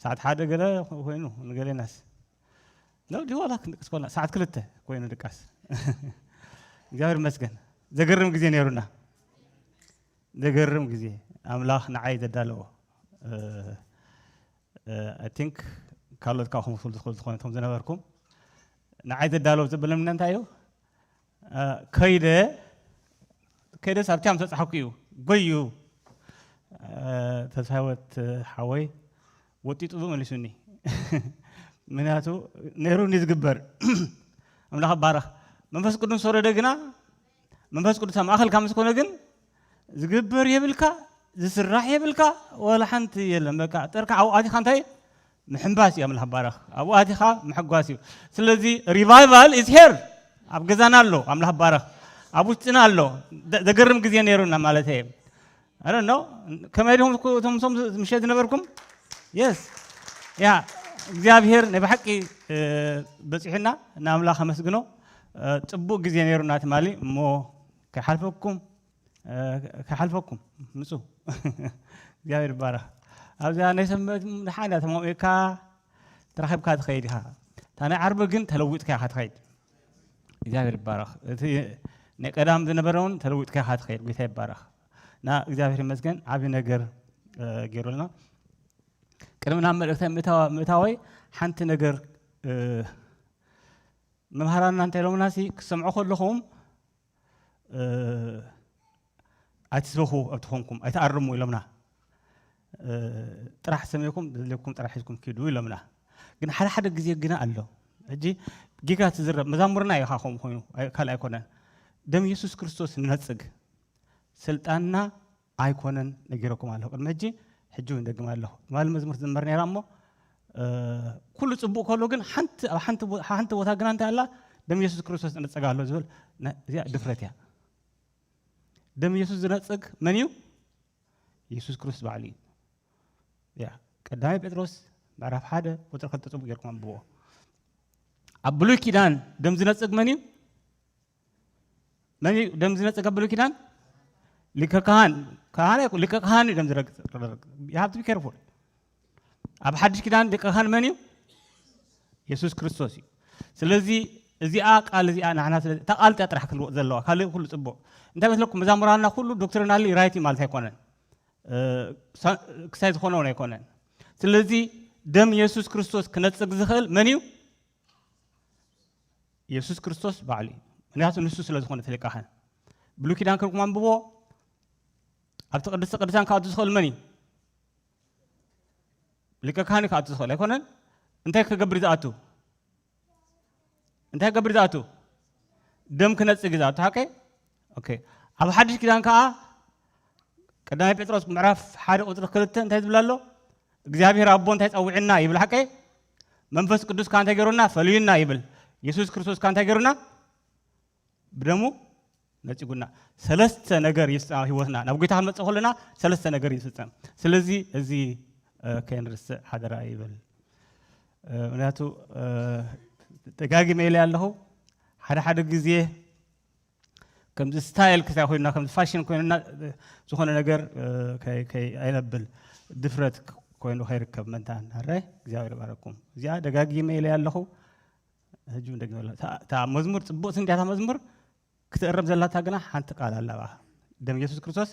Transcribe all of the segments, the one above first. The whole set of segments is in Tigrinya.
ታሕቲ ሓደ ገለ ኮይኑ ንገሌናስ ነው ዲ ዋላ ክንድቅስ ኮላ ሰዓት ክልተ ኮይኑ ድቃስ እግዚኣብሔር ይመስገን። ዘገርም ግዜ ነይሩና። ዘገርም ግዜ ኣምላኽ ንዓይ ዘዳለዎ። I think ካልኦት ካብኹም ክፍሉ ዝኽእሉ ዝኾነ እቶም ዝነበርኩም ንዓይ ዘዳለዎ ዘበለምና እንታይ እዩ? ከይደ ከይደስ ኣብቲ ኣምሰፅሓኩ እዩ። ጎዩ ተስፋወት ሓወይ ወጢጡ መሊሱኒ። ምክንያቱ ነይሩኒ ዝግበር ኣምላኽ ባረኽ መንፈስ ቅዱስ ወረደ ግና መንፈስ ቅዱስ ኣብ ማእኸልካ ምስ ኮነ ግን ዝግበር የብልካ፣ ዝስራሕ የብልካ፣ ወላ ሓንቲ የለን። በቃ ጥርካ ኣብኡ ኣቲኻ እንታይ ምሕንባስ እዩ ኣምላኽ ባረኽ ኣብኡ ኣቲኻ ምሕጓስ እዩ። ስለዚ revival is here። ኣብ ገዛና ኣሎ ኣምላኽ ባረኽ ኣብ ውሽጥና ኣሎ። ዘገርም ግዜ ነይሩና ማለት እየ። ኣረ ኖ ከመይ ዲኹም እቶም ሶም ምሸት ዝነበርኩም? የስ ያ እግዚኣብሔር ናይ ብሓቂ በፂሑና ንኣምላኽ ኣመስግኖ። ፅቡቅ ግዜ ነይሩና ትማሊ እሞ ከይሓልፈኩም ከይሓልፈኩም ምፁ። እግዚኣብሔር ይባረኽ። ኣብዛ ናይ ሰንበት ደሓን እያ ተማሚእካ ተራኺብካ ትኸይድ ኢኻ። እታ ናይ ዓርቢ ግን ተለዊጥካ ኢኻ ትኸይድ። እግዚኣብሔር ይባረኽ። እቲ ናይ ቀዳም ዝነበረ እውን ተለዊጥካ ኢኻ ትኸይድ። ጎይታ ይባረኽ። እና እግዚኣብሔር ይመስገን ዓብዪ ነገር ገይሩልና። ቅድሚ ናብ መልእክተ ምእታወይ ሓንቲ ነገር መምሃራና እንታይ ኢሎምና ሲ ክሰምዖ ከለኹም ኣይትስበኹ ኣብቲ ኮንኩም ኣይትኣርሙ ኢሎምና። ጥራሕ ሰሚዕኩም ዘድልየኩም ጥራሕ ሒዝኩም ኪዱ ኢሎምና። ግን ሓደ ሓደ ግዜ ግና ኣሎ። ሕጂ ጌጋ ትዝረብ መዛሙርና እዩ። ኻ ከምኡ ኮይኑ ካልእ ኣይኮነን። ደም የሱስ ክርስቶስ ንነጽግ ስልጣንና ኣይኮነን ነጊረኩም ኣለኹ ቅድሚ ሕጂ። ሕጂ እውን ደግም ኣለኹ። ትማሊ መዝሙር ትዝመር ነይራ እሞ ኩሉ ጽቡቕ ከሎ ግን ሓንቲ ኣብ ሓንቲ ቦታ ግና እንታይ ኣላ? ደም የሱስ ክርስቶስ ዝነጸግ ኣሎ ዝብል እዚኣ ድፍረት እያ። ደም የሱስ ዝነጽግ መን እዩ? የሱስ ክርስቶስ ባዕሉ እዩ። ያ ቀዳማይ ጴጥሮስ ምዕራፍ ሓደ ቁጥሪ ክልተ ጽቡቕ ጌርኩም ኣንብቦ። ኣብ ብሉይ ኪዳን ደም ዝነጽግ መን እዩ? መን እዩ ደም ዝነጽግ ኣብ ብሉይ ኪዳን? ሊቀ ካህን። ካህን ኣይኮ ሊቀ ካህን እዩ ደም ዝረግጽ። You have to be careful። ኣብ ሓድሽ ኪዳን ሊቀ ካህን መን እዩ? የሱስ ክርስቶስ እዩ። ስለዚ እዚኣ ቃል እዚኣ ንሕና ስለ እታ ቃል እዚኣ ጥራሕ ክልወጥ ዘለዋ ካልእ ኩሉ ጽቡቕ። እንታይ መስለኩም መዛሙራንና ኩሉ ዶክትሪናሊ ራይት ማለት ኣይኮነን። ክሳይ ዝኾነ እውን ኣይኮነን። ስለዚ ደም የሱስ ክርስቶስ ክነጽግ ዝኽእል መን እዩ? የሱስ ክርስቶስ ባዕሉ እዩ። ምክንያቱ ንሱ ስለ ዝኾነ እቲ ሊቀ ካህን ብሉይ ኪዳን ክርኩም ኣንብቦ። ኣብቲ ቅድስተ ቅዱሳን ክኣቱ ዝኽእል መን እዩ? ሊቀ ካህን ክኣቱ ዝኽእል ኣይኮነን። እንታይ ክገብር ዝኣቱ? እንታይ ክገብር ዝኣቱ? ደም ክነጽግ ዝኣቱ ሓቀ። ኦኬ። ኣብ ሓድሽ ኪዳን ከዓ ቀዳማይ ጴጥሮስ ምዕራፍ ሓደ ቁፅሪ ክልተ እንታይ ዝብል ኣሎ? እግዚኣብሔር ኣቦ እንታይ ጸውዕና ይብል ሓቀ። መንፈስ ቅዱስ ከዓ እንታይ ገይሩና? ፈልዩና ይብል። የሱስ ክርስቶስ ከዓ እንታይ ገይሩና? ብደሙ ነጺጉና። ሰለስተ ነገር ይፍጸም ኣብ ህይወትና። ናብ ጎይታ ክንመጽእ ከለና ሰለስተ ነገር ይፍጸም። ስለዚ እዚ ከይንርስዕ ሓደራ ይብል። ምክንያቱ ደጋጊመ ኢለ ኣለኹ። ሓደ ሓደ ግዜ ከምዚ ስታይል ክሳይ ኮይና ከምዚ ፋሽን ኮይና ዝኾነ ነገር ኣይነብል ድፍረት ኮይኑ ከይርከብ መንታ ናራይ እግዚኣብሔር ባረኩም። እዚኣ ደጋጊመ ኢለ ኣለኹ። ሕጂ እውን ደግመ ኣለኹ። እታ መዝሙር ጽቡቕቲ እንዲያ እታ መዝሙር ክትእረም ዘላታ ግና ሓንቲ ቃል ኣላ ብኣ ደም የሱስ ክርስቶስ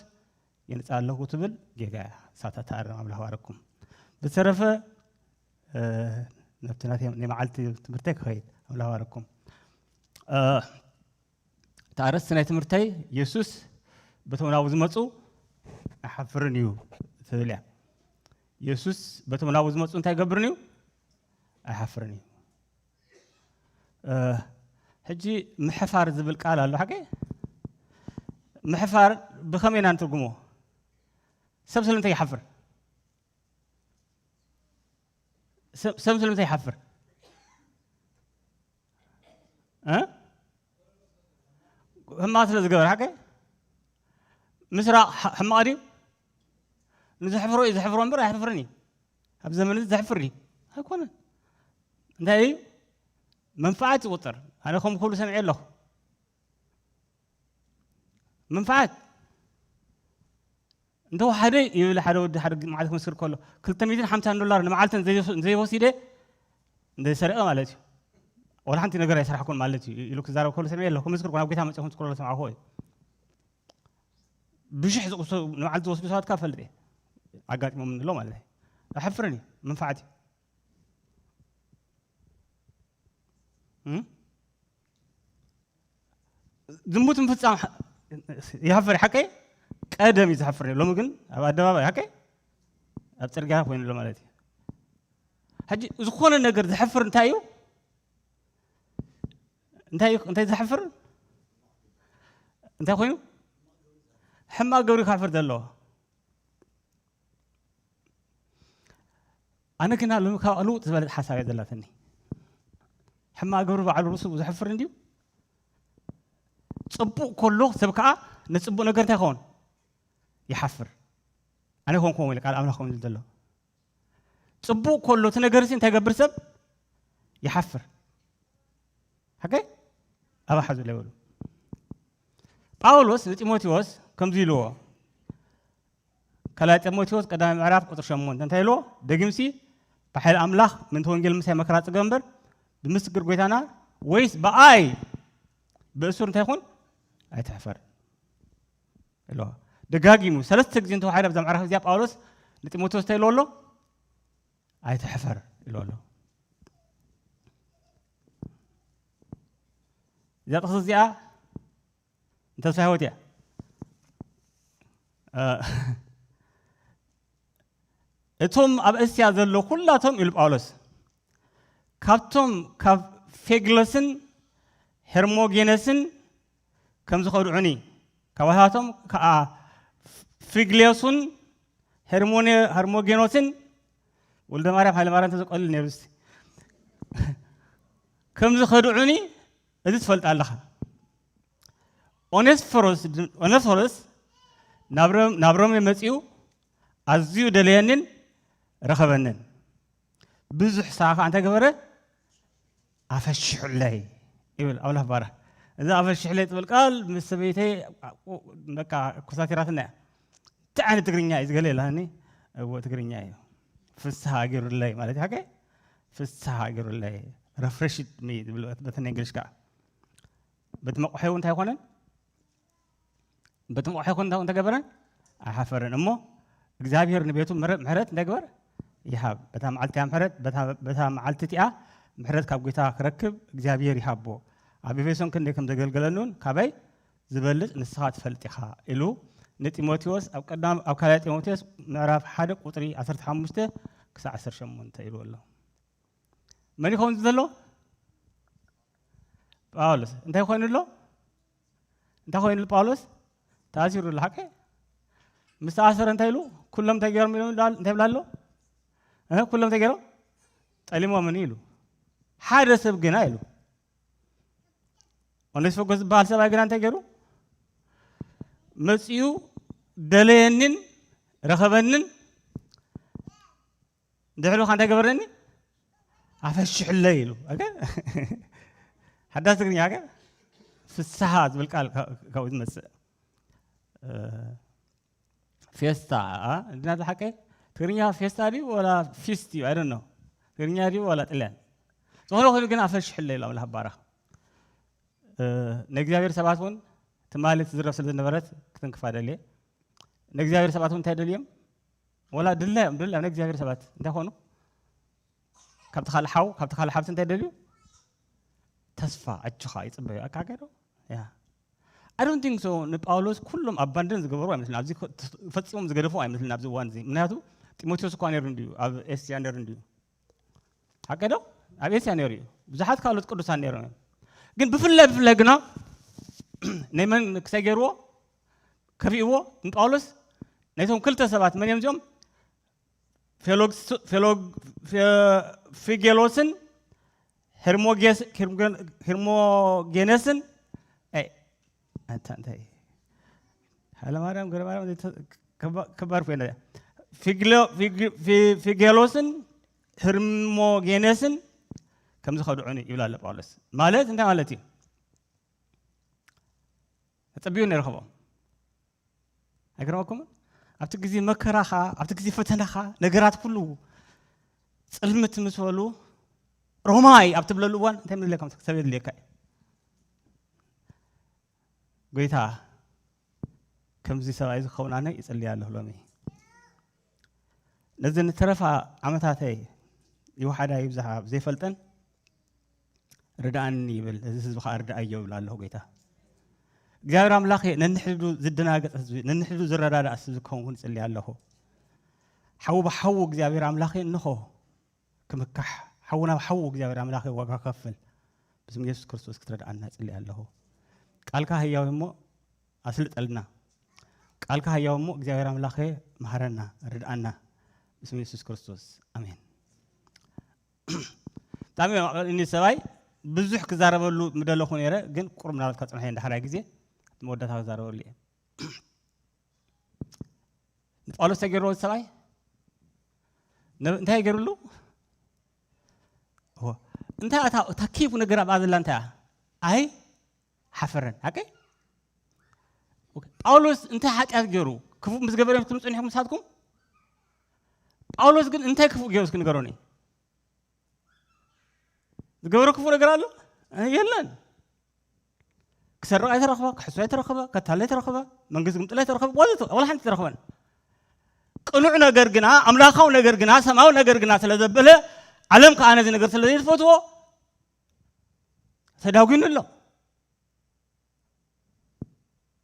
የንጻ ኣለኹ ትብል ጌጋ እያ። ሳታ ተኣረም ኣምላኽ ባረኩም። ብዝተረፈ ነብቲ ናይ መዓልቲ ትምህርተይ ክኸይድ ኣምላኽ ባረኩም። እታ ኣርእስቲ ናይ ትምህርተይ የሱስ በቶም ናብኡ ዝመፁ ኣይሓፍርን እዩ ትብል እያ። የሱስ በቶም ናብኡ ዝመፁ እንታይ ይገብርን እዩ? ኣይሓፍርን እዩ። ሕጂ ምሕፋር ዝብል ቃል ኣሎ ሓቂ? ምሕፋር ብኸመይ ኢና ንትርጉሞ? ሰብ ስለምንታይ ይሓፍር? ሰብ ስለምንታይ ይሓፍር? ሕማቅ ስለ ዝገበር ሓቂ? ምስራቅ ሕማቅ ድዩ? ንዘሕፍሮ እዩ ዘሕፍሮ እምበር ኣይሕፍርን እዩ። ኣብ ዘመን እዚ ዘሕፍር ድዩ? ኣይኮነን። እንታይ እዩ? መንፍዓት ዝቁፅር። ኣነ ከም ኩሉ ሰምዐ ኣለኹ። መንፍዓት እንተወሓደ ይብል ሓደ ወዲ ሓደ መዓልቲ ክምስክር ከሎ ክልተ ሚእትን ሓምሳን ዶላር ንመዓልቲ ዘይወሲደ ዘይሰረቀ ማለት እዩ። ወላ ሓንቲ ነገር ኣይሰራሕኩን ማለት እዩ ኢሉ ክዛረብ ከሎ ሰሚዐ ኣለኹ። ክምስክር ኮነ ኣብ ጌታ መፅኹም ትክሎ ሰማዕኹ እዩ። ብሽሕ ዝቕሱ ንመዓልቲ ዝወስዱ ሰባት ካብ ፈልጥ እየ ኣጋጢሞም ንሎ ማለት እዩ። ኣሕፍርን እዩ መንፋዕት እዩ። ዝሙት ምፍጻም ይሃፍር ሓቀይ ቀደም እዩ ዝሓፍር። ሎሚ ግን ኣብ ኣደባባይ ሓቀይ ኣብ ጽርግያ ኮይኑ ኣሎ ማለት እዩ። ሕጂ ዝኾነ ነገር ዝሕፍር እንታይ እዩ? እንታይ እዩ? እንታይ ዝሕፍር? እንታይ ኮይኑ? ሕማቅ ገብሪ ክሕፍር ዘለዎ። ኣነ ግና ሎሚ ካብ ኣልውጥ ዝበለት ሓሳብ እያ ዘላትኒ። ሕማቅ ገብሪ ባዕሉ ርእሱ ዘሕፍር እንድዩ። ጽቡቅ ከሎ ሰብ ከዓ ንጽቡቅ ነገር እንታይ ይኸውን? ይሓፍር። ኣነ ኮንኩ ኢለ ቃል ኣምላኽ ኮን ዘሎ። ጽቡቅ ከሎ እቲ ነገር እዚ እንታይ ገብር ሰብ? ይሓፍር። ሓቀይ? ኣባ ሓዙ ለይበሉ። ጳውሎስ ንጢሞቴዎስ ከምዚ ኢልዎ፣ ካልኣይ ጢሞቴዎስ ቀዳማይ ምዕራፍ ቁጽሪ ሸሞንተ እንታይ ኢልዎ? ደጊምሲ ብሓይሊ ኣምላኽ ምእንቲ ወንጌል ምሳይ መከራ ጽገብ እምበር ብምስክር ጎይታና ወይስ ብኣይ ብእሱር እንታይ ይኹን ኣይትሕፈር ኢልዎ። ደጋጊሙ ሰለስተ ግዜ እንተወሓደ ኣብዛ ምዕራፍ እዚኣ ጳውሎስ ንጢሞቴዎስ እንታይ ኢልዎ ኣሎ? ኣይትሕፈር ኢልዎ ኣሎ። እዛ ጥቕሲ እዚኣ ንተስፋ ህይወት እያ። እ፣ እቶም ኣብ እስያ ዘሎ ኩላቶም ኢሉ ጳውሎስ ካብቶም ካብ ፌግሎስን ሄርሞጌነስን ከም ዝኸድዑኒ፣ ካባታቶም ከዓ ፊግሌሱን ሄርሞኔ-፣ ሄርሞጌኖስን ወልደ ማርያም ሃይለ ማርያም ተዘቆልል ነብስ ከም ዝኸድዑኒ እዚ ትፈልጥ ኣለኻ። ኦኔስፎሮስ ድ-፣ ኦኔስፎሮስ ናብ ሮም-፣ ናብ ሮሜ መጺኡ ኣዝዩ ደለየንን ረኸበንን። ብዙሕ ሰዓ ከዓ እንታይ ገበረ? ኣፈሽሑለይ ይብል ኣምላኽ ባራ። እዛ ኣፈሽሑለይ ትብል ቃል ምስ ሰበይተይ በቃ ኮሳቲራትና እያ። እንታይ ዓይነት ትግርኛ እዩ ዝገለ ኢላኒ? እዎ ትግርኛ እዩ። ፍስሃ ኣጊሩለይ ማለት እዩ። ሓቀይ? ፍስሃ ኣጊሩለይ። ረፍረሽድ ሚ ዝብል በተን እንግሊሽ ከዓ። በቲ መቑሐ እውን እንታይ ኣይኮነን? በቲ መቑሐ ይኹን እንታይ እንተገበረን ኣይሓፈረን። እሞ እግዚኣብሔር ንቤቱ ምረ-፣ ምሕረት እንታይ ግበር? ይሃብ። በታ መዓልቲ እያ ምሕረት፣ በታ፣ በታ መዓልቲ እቲኣ ምሕረት ካብ ጌታ ክረክብ እግዚኣብሔር ይሃቦ። ኣብ ኤፌሶን ክንደይ ከም ዘገልገለኒ እውን ካበይ ዝበልጽ ንስኻ ትፈልጥ ኢኻ ኢሉ ንጢሞቴዎስ ኣብ ቀዳም-፣ ኣብ ካልኣይ ጢሞቴዎስ ምዕራፍ ሓደ ቁጽሪ ዓሰርተ ሓሙሽተ ክሳዕ ዓሰርተ ሸሞንተ ኢሉ ኣሎ። መን ይኸውን ዘሎ? ጳውሎስ። እንታይ ኮይኑ ኣሎ? እንታይ ኮይኑ ኣሎ ጳውሎስ? ተኣሲሩ ኣሎ። ሓቀ? ምስ ተኣሰረ እንታይ ኢሉ? ኩሎም እንታይ ገይሮም ኢሎም እንዳል-፣ እንታይ ይብላ ኣሎ? እ፣ ኩሎም እንታይ ገይሮም? ጠሊሞምኒ ኢሉ። ሓደ ሰብ ግና ኢሉ። ኦኔስፎሮስ ዝበሃል ሰብኣይ ግና እንታይ ገይሩ? መጺኡ ደለየንን ረኸበንን ድሕሪ እንታይ ገበረኒ? ኣፈሽሕለይ ኢሉ። ኣገ? ሓዳስ ትግርኛ ኣገ? ፍስሃ ዝብል ቃል ካ-፣ ካብኡ ዝመጽእ። እ፣ ፌስታ፣ አ? እንድና ዝሓቀ? ትግርኛ ፌስታ ድዩ ወላ ፊስት እዩ? I don't know። ትግርኛ ድዩ ወላ ጥልያን? ዝኾነ ኮይኑ ግን ኣፈሽሕለይ ኢሉ ኣምላኽ ባረኽ። እ፣ ንእግዚኣብሔር ሰባት እውን ትማሊ ትዝረብ ስለ ዝነበረት ክትንክፋ ደልየ። ንእግዚኣብሔር ሰባት እውን እንታይ ደልዮም? ወላ ድላዮም፣ ድላዮም ንእግዚኣብሔር ሰባት እንታይ ኮኑ? ካብቲ ካልእ ሓው፣ ካብቲ ካልእ ሓብቲ እንታይ ደልዩ? ተስፋ፣ ኣጆኻ ይጽበዩ። ኣካከ ዶ? ያ። I don't think so። ንጳውሎስ ኩሎም ኣባንደን ዝገበሩ ኣይመስልን። ኣብዚ ኮ-፣ ፈጺሞም ዝገደፉ ኣይመስልን ኣብዚ እዋን እዚ። ምክንያቱ ጢሞቴዎስ እኳ ነይሩ እንድዩ፣ ኣብ ኤስያ ነይሩ እንድዩ። ሓቂ ዶ? ኣብ ኤስያ ነይሩ እዩ። ብዙሓት ካልኦት ቅዱሳን ነይሮም እዮም። ግን ብፍላይ፣ ብፍላይ ግና ናይ መን ክሳይ ገይርዎ? ከፊእዎ ንጳውሎስ ነቶም ክልተ ሰባት መን እዮም እዚኦም? ፌሎግስ-፣ ፌሎግ-፣ ፌ-፣ ፊጌሎስን ሄርሞጌስ-፣ ሄርሞጌ-፣ ሄርሞጌነስን፣ ኣይ፣ ኣንታ እንታይ? ሃይለማርያም ገብረማርያም ዘይተ-፣ ከባ-፣ ከባድ ኮይና እያ። ፊግሎ-፣ ፊግ-፣ ፊ-፣ ፊጌሎስን ሄርሞጌነስን ከም ዝኸድዑኒ ይብል ኣሎ ጳውሎስ። ማለት እንታይ ማለት እዩ? ተጸቢዩ ንረኽቦም። ኣይገርመኩምን? ኣብቲ ግዜ መከራኻ፣ ኣብቲ ግዜ ፈተናኻ፣ ነገራት ኩሉ ጽልምት ምስ በሉ፣ ሮማይ ኣብ ትብለሉ እዋን እንታይ ምድለካ? ሰብ የድልየካ እዩ። ጎይታ፣ ከምዚ ሰብኣይ ዝኸውን ኣነ ይጽልይ ኣለኹ ሎሚ። ነዘን ዝተረፋ ዓመታተይ ይውሓዳ ይብዝሓ ዘይፈልጠን ርድኣኒ ይብል፣ እዚ ህዝቢ ኸዓ ርድኣዮ ይብል ኣለኹ ጎይታ። እግዚኣብሔር ኣምላኽ፣ ነንሕዱ ዝደናገጽ ህዝቢ፣ ነንሕዱ ዝረዳዳእ ህዝቢ ክኸውን ይጽልይ ኣለኹ። ሓዉ ብሓዉ እግዚኣብሔር ኣምላኽ እንሆ ክምካሕ፣ ሓዉ ናብ ሓዉ እግዚኣብሔር ኣምላኽ ዋጋ ከፍል። ብስም የሱስ ክርስቶስ ክትረድኣና እጽሊ ኣለኹ። ቃልካ ህያው እሞ ኣስልጠልና። ቃልካ ህያው እሞ እግዚኣብሔር ኣምላኽ መሃረና፣ ርድኣና። ብስም የሱስ ክርስቶስ ኣሜን። ብጣዕሚ እኒ ሰብኣይ ብዙሕ ክዛረበሉ ምደለኹ ነይረ፣ ግን ቁሩብ ምናልባት ካብ ጽንሐ እንድሕራይ ግዜ መወዳእታ ክዛረበሉ እየ። ንጳውሎስ እንታይ ገይርዎ ሰብኣይ? ነ-፣ እንታይ ገይሩሉ? እዎ። እንታይ እታ፣ እታ ኪፉ ነገር ኣብኣ ዘላ እንታይ እያ? ኣይ ሓፈረን። ሓቀይ? ኦኬ። ጳውሎስ እንታይ ሓጢኣት ገይሩ? ክፉእ ምስ ገበረ ኢኹም ጸኒሕኩም ንሳትኩም? ጳውሎስ ግን እንታይ ክፉእ ገይሩ እስኪ ንገሩኒ? ዝገበረ ክፉእ ነገር ኣሎ? የለን። ክሰርቕ ኣይተረኽበ፣ ክሕሱ ኣይተረኽበ፣ ከታልል ኣይተረኽበ፣ መንግስቲ ክምጥል ኣይተረኽበ፣ ወዘተ፣ ወላ ሓንቲ ኣይተረኽበን። ቅኑዕ ነገር ግና፣ ኣምላኻዊ ነገር ግና፣ ሰማያዊ ነገር ግና ስለ ዘበለ፣ ዓለም ከኣ ነዚ ነገር ስለ ዘይትፈትዎ፣ ተዳጒኑ ኣሎ።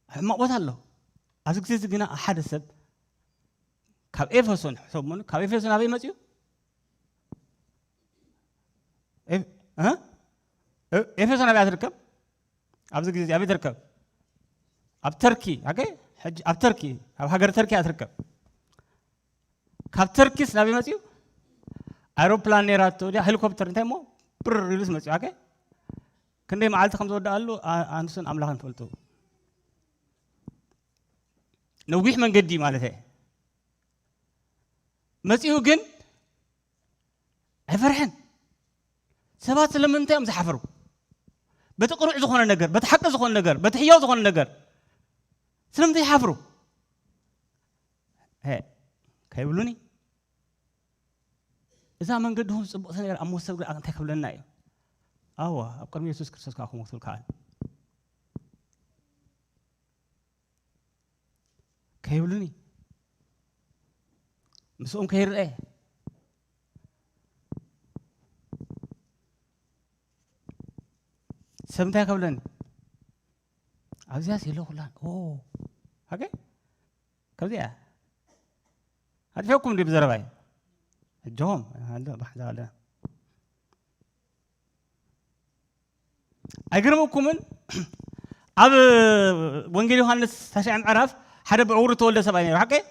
ሕማቕ ቦታ ኣሎ። ኣብዚ ግዜ እዚ ግና ሓደ ሰብ ካብ ኤፌሶን፣ ሕሰቡኒ፣ ካብ ኤፌሶን ኣበይ መጺኡ? ኤፍ-፣ እ? እ-፣ ኤፌሶን ኣበይ ትርከብ? ኣብዚ ግዜ እዚ ኣበይ ትርከብ? ኣብ ተርኪ፣ ኦኬ? ሕጂ ኣብ ተርኪ፣ ኣብ ሃገር ተርኪ እያ ትርከብ። ካብ ተርኪስ ናበይ መጺኡ? ኣውሮፕላን ነይራቶ ድያ፣ ሄሊኮፕተር እንታይ እሞ ብር ኢሉስ መጺኡ፣ ኦኬ? ክንደይ መዓልቲ ከም ዝወድኣሉ ኣ-፣ ኣንሱን ኣምላኽን ይፈልጡ። ነዊሕ መንገዲ ማለት እየ። መጺኡ ግን ኣይፈርሐን። ሰባት ስለምንታይ እዮም ዝሓፍሩ? በቲ ቅኑዕ ዝኾነ ነገር፣ በቲ ሓቂ ዝኾነ ነገር፣ በቲ ህያው ዝኾነ ነገር ስለምንታይ ይሓፍሩ? ሄ፣ ከይብሉኒ? እዛ መንገድኹም ጽቡቕቲ ነይራ፣ እሞ ሰብ ግን እንታይ ክብለና እዩ? ኣዋ፣ ኣብ ቅድሚ የሱስ ክርስቶስ ከኣ ክሞቱ ከኣል። ከይብሉኒ፣ ምስኦም ከይርአ፣ ሰብ እንታይ ከብለኒ? ኣብዚኣስ የለ ኩላን። ኦ፣ ሃገ? ከምዚኣ? ኣጥፊኦኩም እንዲ ብዘረባይ። እጆም፣ ኣሎ፣ ባሕዛ ኣለና። ኣይገርመኩምን? ኣብ ወንጌል ዮሃንስ ታሽዓይ ምዕራፍ ሓደ ብዕውሩ ተወልደ ሰብኣይ ነይሩ፣ ሓቀይ?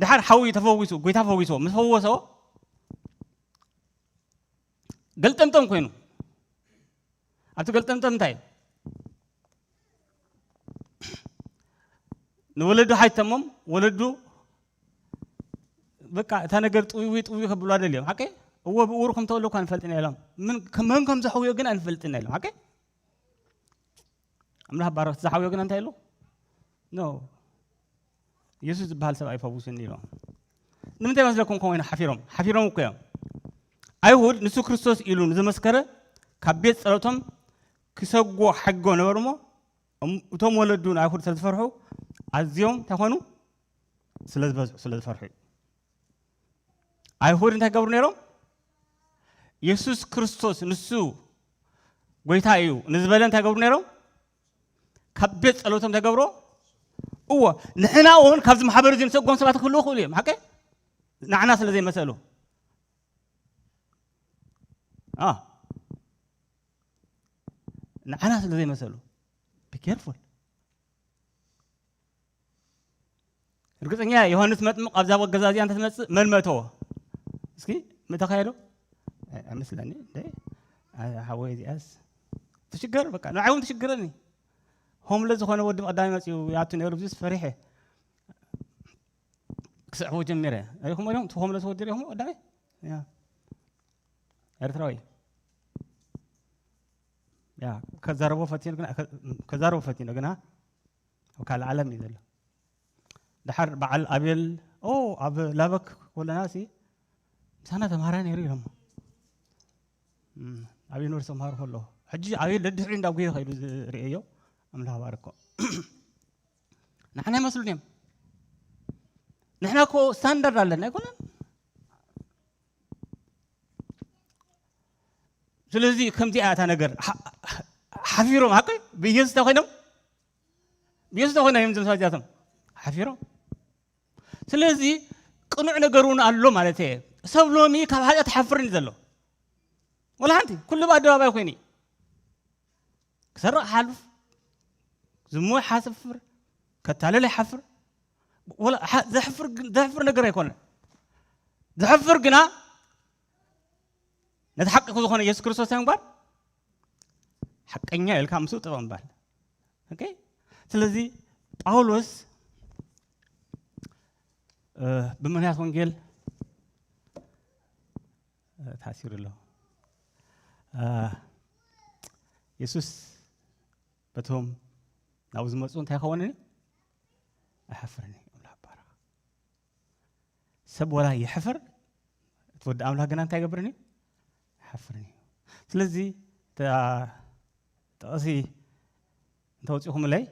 ድሓር ሓዊ ተፈዊሱ፣ ጎይታ ፈዊሶ፣ ምስ ፈወሶ ገልጠምጠም ኮይኑ። ኣብቲ ገልጠምጠም እንታይ? ንወለዱ ሓይተሞም፣ ወለዱ በቃ እታ ነገር ጥውይ ጥውይ ከብሉ ኣደልዮም። ሓቀይ? እወ ብእውሩ ከም ተወልደ እኳ ንፈልጥና ኢሎም። ምን፣ መን ከም ዘሕውዮ ግን ኣይንፈልጥና ኢሎም። ሓቀይ? ኣምላኽ ባረኽ። ዝሓውዮ ግን እንታይ ኢሉ? ኖ። ኢየሱስ ዝበሃል ሰብ ኣይፈውስን ኢሎም። ንምንታይ መስለኩም ከምኡ ሓፊሮም? ሓፊሮም እኮ እዮም። ኣይሁድ ንሱ ክርስቶስ ኢሉ ንዝመስከረ ካብ ቤት ጸሎቶም ክሰጎ ሓጎ ነበሩ እሞ፣ እም-፣ እቶም ወለዱ ንኣይሁድ ስለ ዝፈርሑ ኣዝዮም እንታይ ኮኑ? ስለ ዝበዝሑ፣ ስለ ዝፈርሑ እዩ። ኣይሁድ እንታይ ገብሩ ነይሮም? የሱስ ክርስቶስ ንሱ ጎይታ እዩ ንዝበለ እንታይ ገብሩ ነይሮም? ካብ ቤት ጸሎቶም እንታይ ገብሮ? እዎ፣ ንሕና እውን ካብዚ ማሕበር እዚ ንሰጎም ሰባት ክህልዉ ይኽእሉ እዮም። ሓቀ? ንዓና ስለ ዘይመሰሉ። አ፣ ንዓና ስለ ዘይመሰሉ። Be careful። ርግጸኛ እየ፣ ዮሃንስ መጥምቕ ኣብዛ ገዛ እዚኣ እንተትመጽእ መን መእተዎ? እስኪ ምእተኻዮ ዶ? ኣይ-፣ ኣይመስለኒ። እንደ፣ ኣይ፣ ሓወይ እዚኣስ ትሽገር፣ በቃ፣ ንዓይ እውን ትሽግረኒ። ሆምለስ ዝኾነ ወዲ ቀዳሚ መጺኡ ይኣቱ ነይሩ፣ ብዙስ ፈሪሐ። ክስዕቦ ጀሚረ። ሪኹሞ ዲኹም? እቲ ሆምለስ ወዲ ሪኹሞ ቀዳሚ? ያ። ኤርትራዊ። ያ፣ ከዛረቦ ፈቲኑ ግና፣ ከ-፣ ከዛረቦ ፈቲኑ ግና፣ ኣብ ካልእ ዓለም እዩ ዘሎ። ድሓር በዓል ኣቤል ኦ ኣብ ላበክ ከለና ሲ ምሳና ተማሃራይ ነይሩ ኢሎሞ። እም፣ ኣብ ዩኒቨርሲቲ ተማሃሩ ከሎ ሕጂ ኣቤል ደድሕሪ እንዳጉየ ከይዱ ዝርእዮ ኣምላኽ ባርኮ። ንሕና ይመስሉን እዮም። ንሕና እኮ ስታንዳርድ ኣለና ኣይኮነን? ስለዚ ከምዚኣ እታ ነገር ሓ- ሓ- ሓፊሮም ሓቂ ብኢየሱስ እንታይ ኮይኖም ብኢየሱስ እንታይ ኮይኖም እዮም ዝምሳት እዚኣቶም ሓፊሮም። ስለዚ ቅኑዕ ነገር እውን ኣሎ ማለት እየ። ሰብ ሎሚ ካብ ሓጢኣት ሓፍርን እዩ ዘሎ። ወላ ሓንቲ ኩሉ ብኣደባባይ ኮይኑ እዩ። ክሰርቕ ሓልፍ ዝሞ ሓስፍር ከታለል ይሓፍር። ወላ ሓ- ዘሕፍር ግን- ዘሕፍር ነገር ኣይኮነ። ዘሕፍር ግና ነቲ ሓቂ ዝኾነ ኢየሱስ ክርስቶስ እንታይ ምግባር ሓቀኛ ኢልካ ምስኡ ጥበብ ምባል። ኦኬ። ስለዚ ጳውሎስ እ፣ ብምኽንያት ወንጌል እ፣ ታሲሩ ኣሎ። እ፣ የሱስ በቶም ናብኡ ዝመፁ እንታይ ይኸውን እዩ? ኣይሓፍርን እዩ። ኣምላኽ ይባረኽ። ሰብ ወላ ይሕፈር፣ እቲ ወዲ ኣምላኽ ግና እንታይ ይገብርን እዩ? ኣይሓፍርን እዩ። ስለዚ እታ ጥቕሲ እንተወፂኹምለይ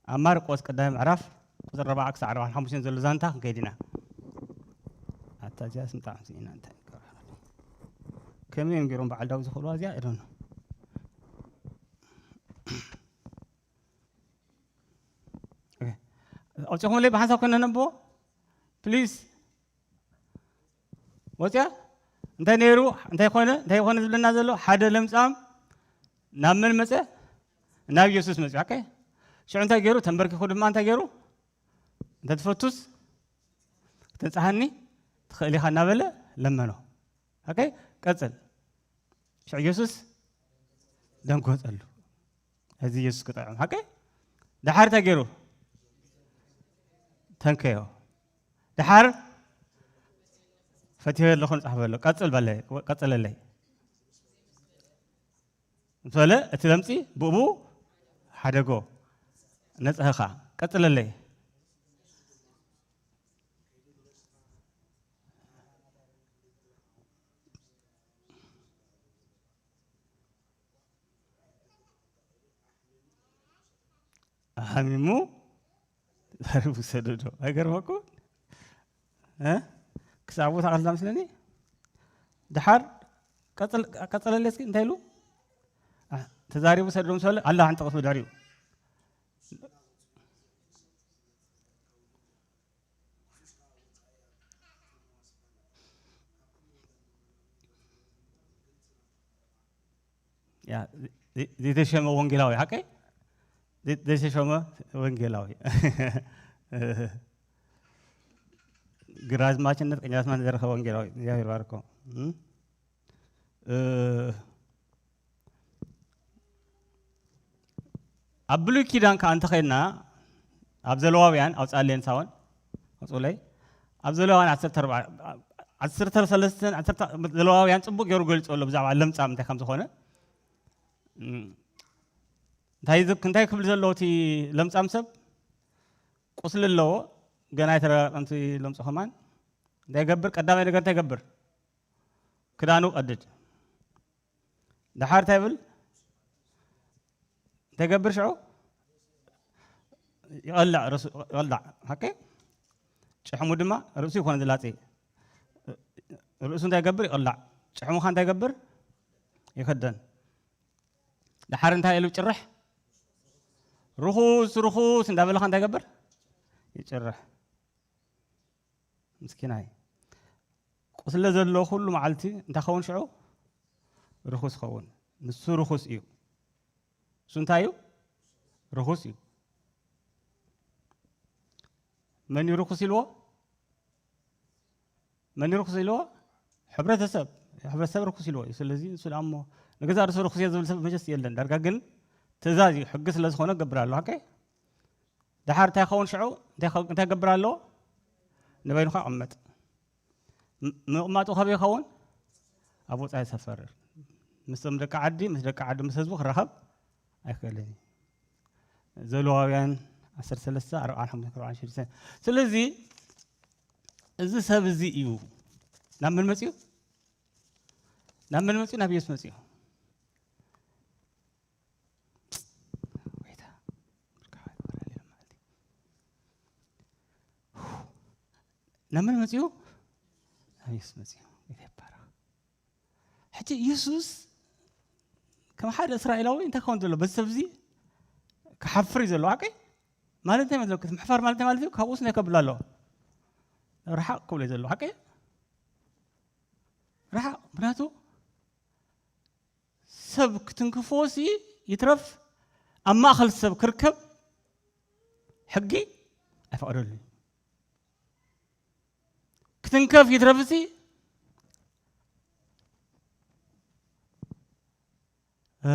ኣብ ማርቆስ ቀዳማይ ምዕራፍ ቁፅሪ ኣርባዓ ክሳዕ ኣርባዓን ሓሙሽተን ዘሎ ዛንታ ክንከይድ ኢና። ኣታ እዚኣስ ብጣዕሚ ስኢና እንታይ ንገብራ? ከመይ እዮም ገይሮም በዓል ዳዊት ዝኽእልዋ እዚኣ? I don't know። ኦኬ። ኣውፂኹምለይ ብሓንሳብ ከነነቦ ፕሊዝ። ወፅያ እንታይ ነይሩ? እንታይ ኮነ? እንታይ ኮነ ዝብለና ዘሎ? ሓደ ለምፃም ናብ መን መፀ? ናብ ኢየሱስ መፅያ። ኦኬ። ሽዑ እንታይ ገይሩ? ተንበርኪኹ ድማ እንታይ ገይሩ? እንተ ትፈቱስ ክትንፅሃኒ ትኽእል ኢኻ እናበለ ለመኖ። ኦኬ። ቀፅል። ሽዑ ኢየሱስ ደንጎፀሉ። እዚ ኢየሱስ ክጥዕም ሓቂ። ደሓር እንታይ ገይሩ? ተንከዮ። ደሓር ፈትዮ ኣለኹ ንጻሕ በሎ። ቀጽል በለ፣ ቀጽለለይ። ምስ በለ እቲ ለምጺ ብእቡ ሓደጎ። ነጽህኻ። ቀጽለለይ። ሓሚሙ ተዛሪቡ ሰደዶ። ኣይገርመኩም? እ? ክሳብ ቦታ ቀልዳ ምስለኒ። ደሓር ቀጽል-፣ ቀጸለለይ እስኪ እንታይ ኢሉ? አ፣ ተዛሪቡ ሰደዶ ምስ በለ፣ ኣላ ሓንቲ ጥቕስ ብድሕሪኡ። ያ፣ ዘ-፣ ዘይተሸመ ወንጌላዊ፣ ሓቀይ? ዘ-፣ ዘይተሸመ ወንጌላዊ። ግራዝማችነት፣ ቀኛዝማችነት ዘረኸበ ወንጌላዊ። እግዚኣብሔር ባርኮ። እም? እ፣ ኣብ ብሉይ ኪዳን ከኣ እንተኸድና፣ ኣብ ዘለዋውያን፣ ኣውፅኣለይ ንሳውን፣ ኣውፅኡለይ። ኣብ ዘለዋውያን ዓሰርተ ኣርባዕተ፣ ዓሰርተ ሰለስተን፣ ዓሰርተ፣ ዘለዋውያን ጽቡቕ ገይሩ ገሊጹ ኣሎ ብዛዕባ ለምጻም እንታይ ከም ዝኾነ። እም፣ እንታይ ዝብ-፣ እንታይ ክብል ዘለዎ እቲ ለምጻም ሰብ? ቁስሊ ኣለዎ፣ ገና ኣይተረጋግኣን እቲ ለምጹ ከማን። እንታይ ይገብር? ቀዳማይ ነገር እንታይ ይገብር? ክዳኑ ቀድድ። ደሓር እንታይ ይብል? እንታይ ይገብር ሽዑ? ይቐላዕ፣ ርእሱ ይቐላዕ። ሓቂ? ጭሕሙ ድማ ርእሱ ይኾነ ዝላጸ። ርእሱ እንታይ ይገብር? ይቐላዕ። ጭሕሙኻ እንታይ ይገብር? ይኸደን። ደሓር እንታይ ኢሉ ጭርሕ? ርኹስ፣ ርኹስ እንዳበለኻ እንታይ ይገብር? ይጭርሕ። ምስኪናይ። ቁስለ ዘሎ ኩሉ መዓልቲ እንታይ ኸውን ሽዑ? ርኹስ ኸውን። ንሱ ርኹስ እዩ። እሱ እንታይ እዩ? ርኹስ እዩ። መን እዩ ርኹስ ኢልዎ? መን እዩ ርኹስ ኢልዎ? ሕብረተሰብ። ሕብረተሰብ ርኹስ ኢልዎ እዩ። ስለዚ ንሱ ደኣ እሞ ንገዛእ ርእሱ ርኹስ እየ ዝብል ሰብ መቸስ የለን። ዳርጋ ግን ትእዛዝ እዩ፣ ሕጊ ስለ ዝኾነ ክገብር ኣለዎ። ሓቀይ? ደሓር እንታይ ይኸውን ሽዑ? እንታይ ይኸው-፣ እንታይ ክገብር ኣለዎ? ንበይኑ ክቕመጥ። ም-፣ ምቕማጡ ካበይ ይኸውን? ኣብ ወጻኢ ሰፈር። ምስቶም ደቂ ዓዲ፣ ምስ ደቂ ዓዲ፣ ምስ ህዝቡ ክራኸብ ኣይክእልን እዩ። ዘለዋውያን ዓሰርተ ሰለስተ፣ ኣርብዓን ሓሙሽተን፣ ኣርብዓን ሽዱሽተን። ስለዚ እዚ ሰብ እዚ እዩ ናብ መን መጺኡ? ናብ መን መጺኡ? ናብ ኢየሱስ መጺኡ። ጎይታ፣ ብርካ ይበራል ኢሎም ማለት እዩ። ናብ መን መጺኡ? ናብ ኢየሱስ መጺኡ። ጎይታ ይባረኽ። ሕጂ ኢየሱስ ከም ሓደ እስራኤላዊ እንታይ ክኸውን ዘሎ? በዚ ሰብ እዚ ክሓፍር እዩ ዘሎ፣ ሓቀይ? ማለት እንታይ ማለት ነው? ምሕፋር ማለት እንታይ ማለት እዩ? ካብኡስ እንታይ ከብል ኣለዎ? ርሓቕ ክብሎ እዩ ዘሎ፣ ሓቀይ? ርሓቕ። ምክንያቱ ሰብ ክትንክፎ ሲ ይትረፍ ኣብ ማእኸል ሰብ ክርከብ ሕጊ ኣይፈቕደሉን። ክትንከፍ ይትረፍ ሲ፣ እ፣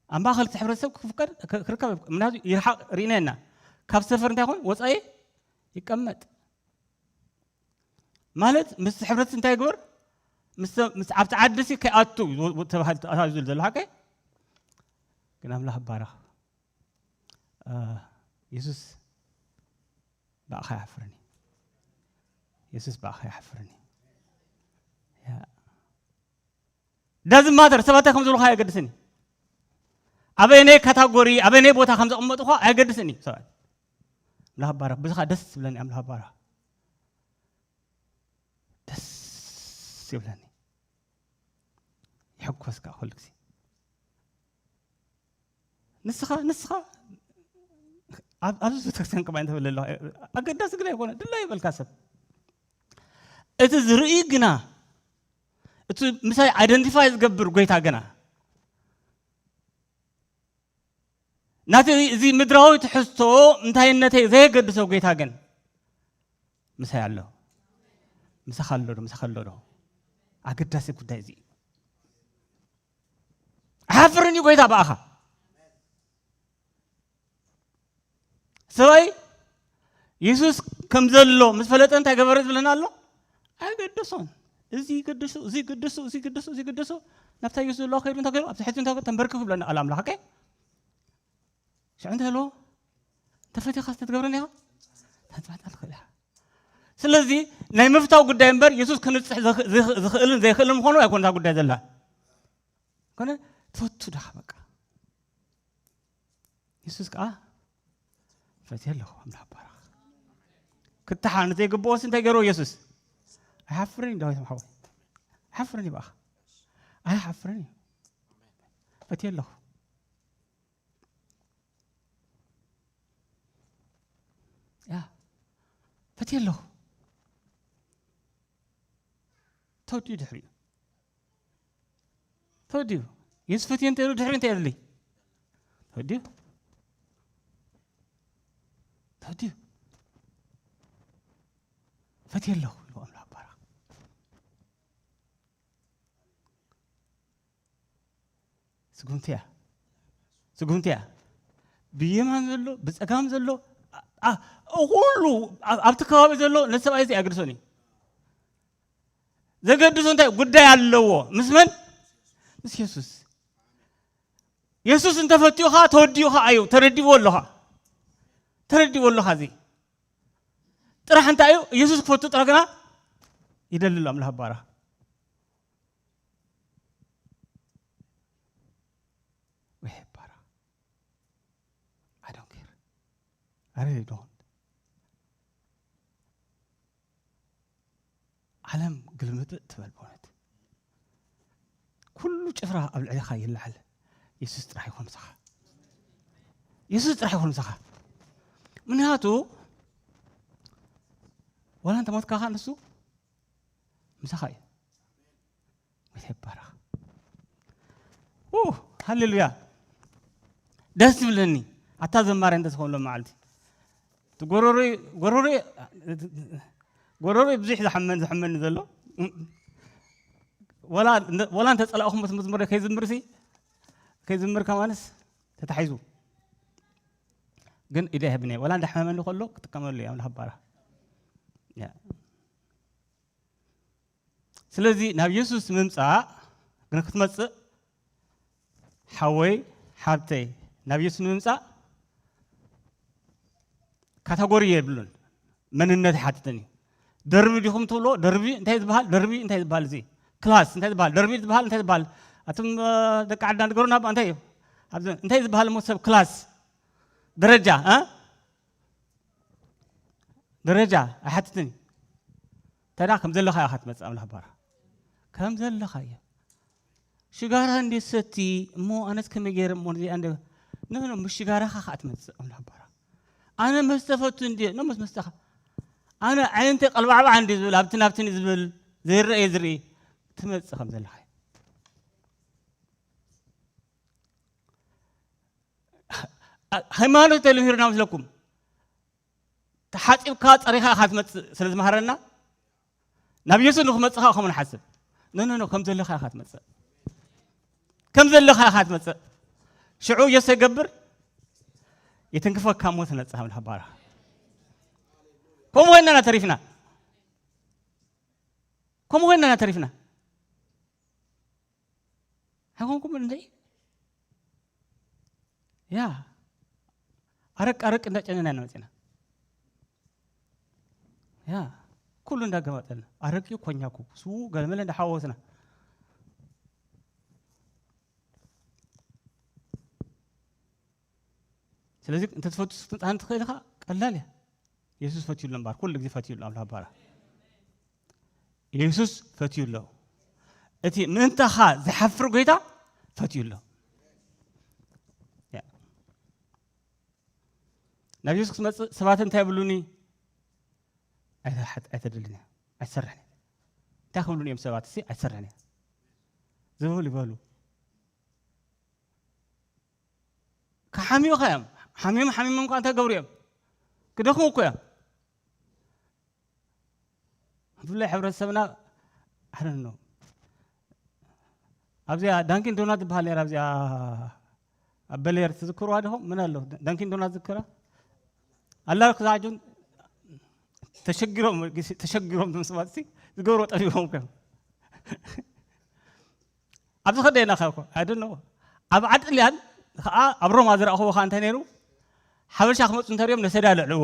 ኣብ ማእኸል እቲ ሕብረተሰብ ክፍቀድ፣ ክ-፣ ክርከብ፣ ምክንያቱ ይርሓቕ ርኢና ኢና። ካብ ሰፈር እንታይ ይኾን? ወፃኢ ይቀመጥ። ማለት ምስ ሕብረት እንታይ ይግበር? ምስ፣ ምስ ኣብቲ ዓዲ ሲ ከይኣቱ ው-፣ ው-፣ ተባሂሉ ተታዚዙ ዘሎ ሓቀ። ግን ኣምላኽ ይባረኽ። እ፣ የሱስ ብኣኻ ይሓፍርን እዩ። የሱስ ብኣኻ ይሓፍርን እዩ። ያ። ዳዝንት ማተር፣ ሰባት እንታይ ከም ዝብሉኻ ኣየገድስን እዩ። ኣበየናይ ካታጎሪ፣ ኣበየናይ ቦታ ከም ዘቐመጡኻ ኣየገድስን እዩ። ሰባት፣ ኣምላኽ ይባረኽ። ብዝኻ ደስ ዝብለኒ፣ ኣምላኽ ይባረኽ። ደስ ይብለኒ። ይሕጎስ ከኣ ኩሉ ግዜ። ንስኻ፣ ንስኻ ኣብ፣ ኣብዚ ቤተክርስትያን ከማይ እንተበለ ኣለኹ፣ ኣገዳሲ ግን ኣይኮነ፣ ድላይ ይበልካ ሰብ። እቲ ዝርኢ ግና፣ እቲ ምሳይ ኣይደንቲፋይ ዝገብር ጎይታ ግና፣ ናቲ እዚ ምድራዊ ትሕዝቶ እንታይነተይ ዘየገድሶ ጎይታ ግን ምሳይ ኣሎ። ምሳኻ ኣሎ ዶ? ምሳኻ ኣሎ ዶ? ኣገዳሲ ጉዳይ እዚ እዩ። ኣይሓፍርን እዩ ጎይታ ብኣኻ። ሰብኣይ የሱስ ከም ዘሎ ምስ ፈለጠ እንታይ ገበረ ዝብለና ኣሎ? ኣይገደሶን። እዚ ይገድሱ፣ እዚ ይገድሱ፣ እዚ ይገድሱ፣ እዚ ይገድሱ። ናብታ የሱስ ዘለዋ ከይዱ እንታይ ገይሩ? ኣብ ትሕቲ እንታይ ተንበርክኹ ይብለና ኣሎ ኣምላኽ። ኦኬ? ሽዑ እንታይ ኣለዎ? እንተፈቲኻ ዝተትገብረኒ ኢኻ? ተንጽባጣ ትኽእል ኢኻ። ስለዚ ናይ ምፍታው ጉዳይ እምበር የሱስ ክንጽሕ ዝኽ-፣ ዝኽ-፣ ዝኽእልን ዘይኽእልን ምዃኑ ኣይኮነታ ጉዳይ ዘላ። ኮነ ትፈቱ ዳኻ በቃ። የሱስ ከኣ ፈትየ ኣለኹ ኣምላኽ ይባረኽ። ክትሓን ዘይግብኦስ እንታይ ገይርዎ የሱስ? ኣይሓፍርን እዩ ዳዊት ሓወይ። ኣይሓፍርን እዩ ብኣኻ። ኣይሓፍርን እዩ። ፈትየ ኣለኹ። ያ። ፈትየ ኣለኹ። ተወዲኡ ድሕሪኡ። ተወዲኡ። የሱስ ፈትየ እንተ ኢሉ ድሕሪኡ እንታይ የድሊ? ተወዲኡ። ተወዲኡ። ፈትየ ኣለኹ ኢሉ ኣምላኽ ይባረኽ። ስጉምቲ እያ። ስጉምቲ እያ። ብየማን ዘሎ፣ ብጸጋም ዘሎ፣ ኣ-፣ ኣ-፣ ኩሉ ኣብ-፣ ኣብቲ ከባቢ ዘሎ ነቲ ሰብኣይ እዚ ኣየገድሶን እዩ። ዘገድሶ እንታይ ጉዳይ ኣለዎ? ምስ መን? ምስ የሱስ። የሱስ እንተፈትዩኻ፣ ተወዲኡኻ ኣዩ፣ ተረዲእዎ ኣለኻ። ተረዲእዎ ኣለኻ እዚ። ጥራሕ እንታይ እዩ? የሱስ ክፈቱ ጥራሕ ግና ይደሊ ኣሎ ኣምላኽ ይባረኽ። ወይ ይባረኽ። I don't care. I really don't. ዓለም ግልምጥጥ ትበል ብእውነት። ኩሉ ጭፍራ ኣብ ልዕሌኻ ይለዓል። የሱስ ጥራሕ ይኹን ምሳኻ። የሱስ ጥራሕ ይኹን ምሳኻ። ምክንያቱ ዋላ እንተ ሞትካ ኸኣ ንሱ ምሳኻ እዩ። ጎይታ ይባረኽ። ኡ፣ ሃሌሉያ። ደስ ዝብለኒ ኣታ ዘማሪ እንተ ዝኾን ሎም መዓልቲ። እቲ ጎረሮይ፣ ጎረሮይ፣ ጎረሮይ ብዙሕ ዝሓመን፣ ዝሕመኒ ዘሎ። ወላ፣ ወላ እንተ ጸላእኹም ምስ መዝሙር ከይዝምር ሲ፣ ከይዝምር ከማንስ ተታሒዙ። ግን ኢደ ይህብኒ። ወላ እንዳሕመመኒ ከሎ ክጥቀመሉ እየ፣ ኣምላኽ ይባረኽ። ያ። ስለዚ ናብ የሱስ ምምጻእ ግን ክትመጽእ ሓወይ ሓብተይ ናብ የሱስ ንምምጻእ ካታጎሪ የብሉን። መንነት ይሓትተን እዩ። ደርቢ ዲኹም ትብሎ? ደርቢ እንታይ ዝበሃል? ደርቢ እንታይ ዝበሃል? እዚ ክላስ እንታይ ዝበሃል? ደርቢ ዝበሃል እንታይ ዝበሃል? ኣቱም ደቂ ዓድና ንገሩና፣ እንታይ እዩ? እንታይ ዝበሃል? ሞ ሰብ ክላስ፣ ደረጃ እ ደረጃ ኣይሓትትን እዩ። ተዳ ከም ዘለኻ ኢኻ ትመጽእ ኣምላኽ ባራ። ከም ዘለኻ እዩ። ሽጋራ እንዴ ሰቲ እሞ ኣነስ ከመይ ገይረ እሞ እዚኣ እንደ ንሕኖ ምስ ሽጋራኻ ከዓ ትመጽእ ኣምላኽ ባራ። ኣነ መስተ ፈቱ እንዴ ኖ ምስ መስተኻ ኣነ ዓይንተ ቀልባዕባዕ እንዴ ዝብል ኣብቲ ናብቲ ዝብል ዘይረአ ዝርኢ ትመጽእ ከም ዘለኻ እዩ። ሃይማኖት ተልምሂርና መስለኩም ተሓፂብካ ፀሪኻ ኢኻ ትመፅእ ስለ ዝመሃረና ናብ የሱስ ንክመፅእ ከዓ ከምኡ ንሓስብ። ኖ ኖ ኖ ከም ዘለኻ ኢኻ ትመፅእ። ከም ዘለኻ ኢኻ ትመፅእ። ሽዑ የሱስ ይገብር ይትንክፈካ እሞ ትነፅእ ኣብ ናባራ። ከምኡ ኮይንና ኢና ተሪፍና። ከምኡ ኮይንና ኢና ተሪፍና። ኣይኮንኩም እንዴ? ያ ኣረቂ ኣረቂ እንዳጨነና ኢና መፂና። ያ ኩሉ እንዳገማጠልና ኣረቂ ኮኛኩ ስዉ ገለመለ እንዳሓወስና። ስለዚ እንተትፈቱ ክትንፃህን ትኽእል ኢኻ። ቀላል እያ። የሱስ ፈትዩ ኣሎ እምበር ኩሉ ግዜ ፈትዩ ኣሎ ኣምላኽ ባራ። የሱስ ፈትዩ ኣሎ። እቲ ምእንታኻ ዝሓፍር ጎይታ ፈትዩ ኣሎ። ያ። ናብ የሱስ ክትመፅእ ሰባት እንታይ ይብሉኒ? ኣይተሓት- ኣይተደልን እያ። ኣይትሰርሕን እያ። እንታይ ክብሉኒ እዮም ሰባት? እሲ ኣይትሰርሕን እያ ዝበሉ ይበሉ። ክሓምዩኻ እዮም። ሓሚዮም ሓሚሞም ከዓ እንታይ ገብሩ እዮም? ክደኽሙ እኮ እዮም። ብፍላይ ሕብረተሰብና ኣረኖ ኣብዚኣ ዳንኪን ዶናት ዝበሃል ነራ ኣብዚኣ ኣብ በሌር ትዝክርዋ ዲኹም? ምን ኣሎ ዳንኪን ዶናት ዝክራ ኣላ ክዛጁን ተሸጊሮም ተሸጊሮም ቶም ሰባት ዝገብሮ ጠቢቦም እዮም። ኣብዚ ከደ ኢና ኸ I don't know። ኣብ ዓዲ ጥልያን ከዓ ኣብ ሮማ ዝረእኽዎ ከዓ እንታይ ነይሩ? ሓበሻ ክመፁ እንተሪኦም ነሰዳ ልዕልዎ።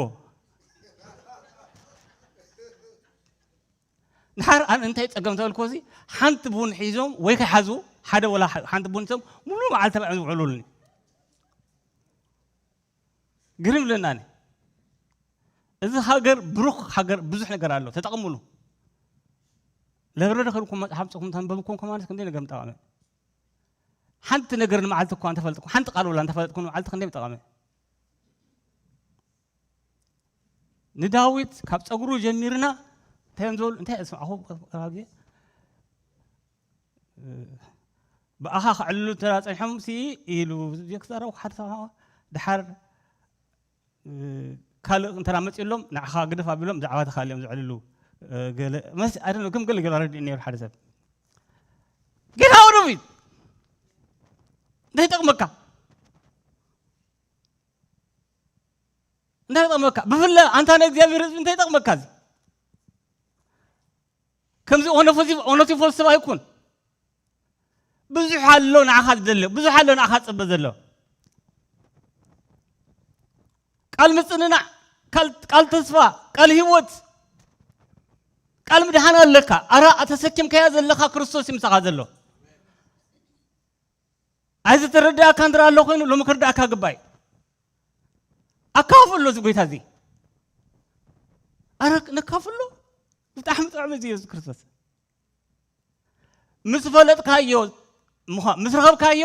ንሓር ኣን እንታይ ፀገም ተበልኮ እዚ ሓንቲ ቡን ሒዞም ወይ ከይሓዙ ሓደ ወላ ሓንቲ ቡን ሒዞም ሙሉ መዓልቲ ተባዕ ዝውዕሉልኒ። ግርም ይብለናኒ። እዚ ሃገር ብሩኽ ሃገር ብዙሕ ነገር ኣሎ ተጠቐሙሉ። ለብረደ ከልኩም መፅሓፍ ፅኹም ተንበብኩም ከማንስ ክንደይ ነገር ምጠቐመ። ሓንቲ ነገር ንመዓልቲ እኳ እንተፈልጥኩም ሓንቲ ቃል ወላ እንተፈለጥኩም ንመዓልቲ ክንደይ ምጠቐመ። ንዳዊት ካብ ፀጉሩ ጀሚርና እንታይ እዮም ዝበሉ እንታይ ስማዕኹ ግዜ ብኣኻ ክዕልሉ እንተ ፀኒሖም ሲ ኢሉ ክዛረቡ ሓደ ድሓር ካልእ እንተ መፅኡሎም ንዓኻ ግደፍ ኣቢሎም ብዛዕባ ተኻልዮም ዝዕልሉ ገለ መስ ኣደ ከም ገለ ገለ ረድእ ነይሩ ሓደ ሰብ ጌታ ወደፊት እንታይ ይጠቕመካ እንታይ ይጠቕመካ ብፍለ ኣንታ ናይ እግዚኣብሔር ህዝቢ እንታይ ይጠቕመካ እዚ ከምዚ ኦነፎቲፎ ሰብ ኣይኩን ብዙሕ ኣሎ ንዓኻ ዝደሊ ብዙሕ ኣሎ ንዓኻ ዝፅበ ዘሎ ቃል ምፅንናዕ ቃል ተስፋ ቃል ህይወት ቃል ምድሓን ኣለካ ኣራ ተሰኪምካያ ዘለኻ ክርስቶስ ይምሳኻ ዘሎ ኣይዚ ተረዳእካ እንድራ ኣሎ ኮይኑ ሎሚ ክርዳእካ ግባይ ኣካፍሎ እዚ ጎይታ እዚ ኣረ ነካፍሎ ብጣዕሚ ጥዑም እዚ የሱስ ክርስቶስ ምስ ፈለጥካዮ ምስ ረኸብካዮ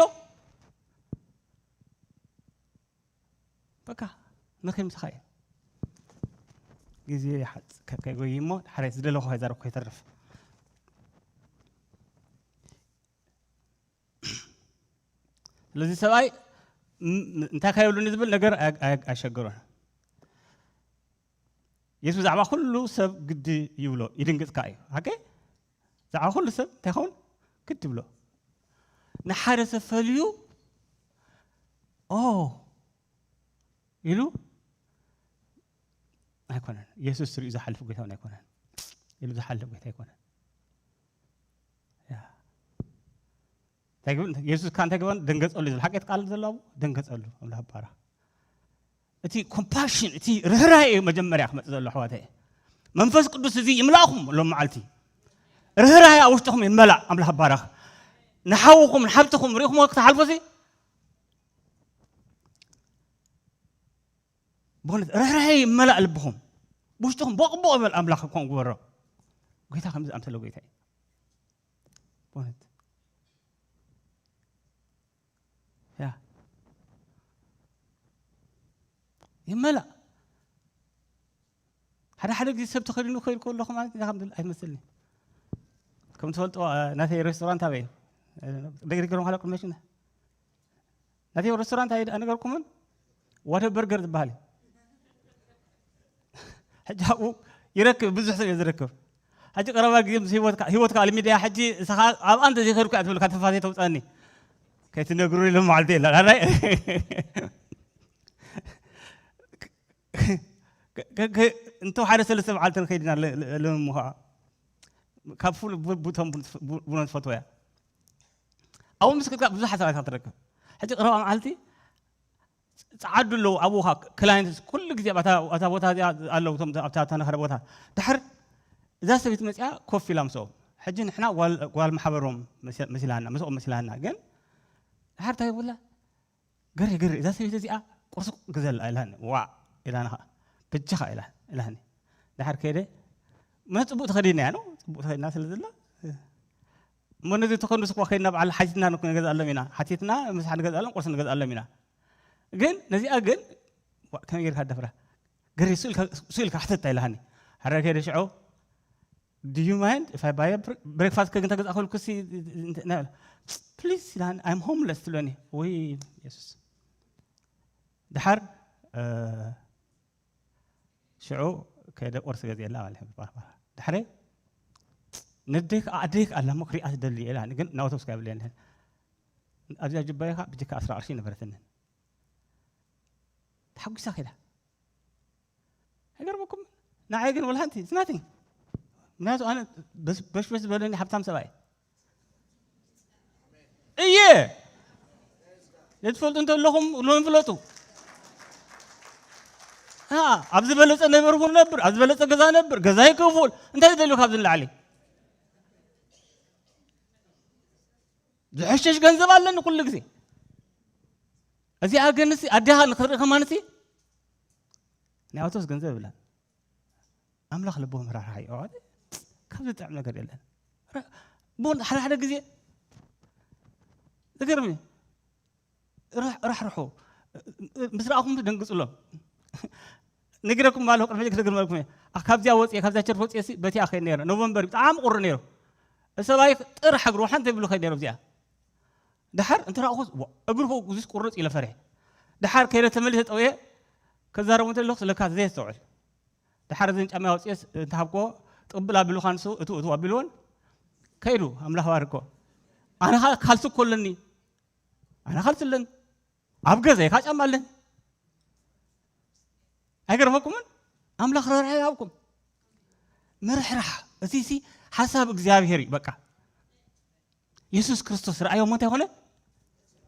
በቃ ንኺምስኻ እዩ ግዜ ይሓፅ ከይጎይ እሞ ሓረይ ዝደለኹ ከይዛረብኩ ከይተርፍ ስለዚ ሰብኣይ እንታይ ካየብሉኒ ዝብል ነገር ኣይሸገሮን የሱስ ብዛዕባ ኩሉ ሰብ ግዲ ይብሎ ይድንግፅካ እዩ ሓቂ ብዛዕባ ኩሉ ሰብ እንታይ ኸውን ግዲ ይብሎ ንሓደ ሰብ ፈልዩ ኦ ኢሉ ኣይኮነን የሱስ ሪኡ ዝሓልፍ ጎይታ እውን ኣይኮነን ኢሉ ዝሓልፍ ጎይታ ኣይኮነን የሱስ ካ እንታይ ገበን ደንገፀሉ ዝብል ሓቂ ቃል ዘሎ ደንገፀሉ ኣምላኽ ባራ እቲ ኮምፓሽን፣ እቲ ርህራሄ እዩ መጀመርያ ክመጽእ ዘሎ ኣሕዋተይ። መንፈስ ቅዱስ እዚ ይምላእኹም ሎም መዓልቲ። ርህራሄ ኣብ ውሽጥኹም ይመላእ። ኣምላኽ ባረኽ። ንሓውኹም ንሓብትኹም ርኢኹም ክትሓልፉ ሲ ብእውነት ርህራሄ ይመላእ ልብኹም። ብውሽጥኹም ቦቕቦቕ ይበል ኣምላኽ እኮ ግበሮ። ጎይታ ከምዚ ኣምሰለ ጎይታ እዩ። ብእውነት ያ ይመላእ። ሓደ ሓደ ግዜ ሰብ ተኸዲኑ ከይድ ከለኹ ማለት እንታይ ከም ዝብል ኣይመስልኒ። ከም ትፈልጦ ናተይ ሬስቶራንት ኣበይ ደግሪገሮም ሃላ ቅድመሽና ናተይ ሬስቶራንት ኣይ ኣነገርኩምን ዋተ በርገር ዝበሃል እዩ። ሕጂ ኣብኡ ይረክብ ብዙሕ ሰብ እዩ ዝረክብ። ሕጂ ቀረባ ግዜ ምስ ህይወትካ ህይወትካ ኣልሚድያ ሕጂ ንስኻ ኣብኣ እንተዘይከድኩ እያ ትብልካ ትንፋሰይ ተውፀኒ። ከይትነግሩ ኢሎም መዓልቲ የለን ኣራይ እንተ ሓደ ሰለስተ መዓልቲ ንኸይድና ልምምኻ ካብ ፍሉ ቡቶም ቡኖ ትፈትወያ ኣብኡ ምስ ክትካ ብዙሓት ሰባት ትረክብ። ሕጂ ቀረባ መዓልቲ ጸዓዱ ኣለዉ ኣብኡ ክላይንት ኩሉ ግዜ ኣብታ ቦታ እዚኣ ኣለዉ እቶም ኣብታ ተነኸረ ቦታ ድሕር እዛ ሰበይቲ መፅኣ ኮፍ ኢላ ምስኦም ሕጂ ንሕና ጓል ማሕበሮም መሲላና ምስኦም መሲላና ግን ድሕር እንታይ ይብላ ገሪ ገሪ እዛ ሰበይቲ እዚኣ ቁርሲ ግዘላ ኢላኒ ዋ ኢላኒ ከዓ በጃኻ ኢላኒ ድሕር ከይደ መ ፅቡቅ ተኸዲና እያ ነው ፅቡቅ ተኸዲና ስለ ዘላ እሞ ነዚ ተኸንዱስ እኳ ከይድና በዓል ሓቲትና ንገዝኣሎም ኢና ሓቲትና ምሳሕ ንገዝኣሎም ቁርሲ ንገዝኣሎም ኢና ግን ነዚኣ ግን ከመይ ጌርካ ደፍራ ገሪ ስኢልካ ሕተታ ኢላኒ ሓረ ከይደ ሽዑ do you mind if I buy a breakfast cake እንተ ገዛእኩልኩ ሲ please ኢላኒ I'm homeless ትብለኒ ወይ የሱስ ድሓር ሽዑ ከደ ቁርሲ ገዚአላ ማለት ባርባራ ድሕረ ንደይክ ኣደይክ ኣላ እሞ ክሪኣ ትደሊ ኢላ ግን ናውቶስ ካብ ብለን ኣብዚኣ ጅባይካ ብጅካ ኣስራ ቅርሺ ነበረትንን ተሓጒሳ ኸዳ ኣይገርመኩም ንዓይ ግን ወላ ሓንቲ it's nothing ምክንያቱ ኣነ በሽበሽ ዝበለኒ ሃብታም ሰብኣይ እየ ንትፈልጡ እንተለኹም ሎም ፍለጡ ኣብ ዝበለፀ ነበር ነብር ኣብ ዝበለፀ ገዛ ነብር ገዛ ይከፍል እንታይ ዝደልዩ ካብዚ ንላዕሊ ዝሕሸሽ ገንዘብ ኣለኒ ኩሉ ግዜ እዚኣ ግን ኣዴኻ ንክትርኢ ከማንሲ ናይ ኣውቶስ ገንዘብ ይብላል ኣምላኽ ልቦም ራርሃ ይዋል ካብ ዝጥዕም ነገር የለን ቡን ሓደ ሓደ ግዜ ዝገርም ራሕርሑ ምስ ረኣኹም ደንግፅሎም ነጊረኩም ኣለኹ ቅድሚ ክነግርመልኩም እየ ካብዚያ ወፅየ ካብዚያ ቸርፍ ወፅየ በቲኣ ከይድ ነረ ኖቨምበር ብጣዕሚ ቁሪ ነይሩ ሰብኣይ ጥር ሓግሩ ሓንቲ ይብሉ ከይድ ነይሩ እዚኣ ድሓር እንተ ረኣኹስ እግሩ ዚስ ቁርፅ ኢለ ፈሪሐ ድሓር ከይደ ተመሊሰ ጠውየ ከዛረቡ እንተለኹ ለካ ዘየስተውዕል ድሓር እዘን ጫማ ወፅየስ እንተሃብኮ ጥብል ኣቢሉ ካንሱ እቱ እቱ ኣቢልዎን ከይዱ ኣምላኽ ባርኮ ኣነ ካልሲ እኮ ኣለኒ ኣነ ካልሲ ኣለኒ ኣብ ገዛይ ካ ጫማ ኣለኒ ኣይገርመኩምን ኣምላኽ ረርሐ ይሃብኩም ምርሕራሕ እቲ ሲ ሓሳብ እግዚኣብሄር እዩ በቃ የሱስ ክርስቶስ ረኣዮም እንታይ ኮነ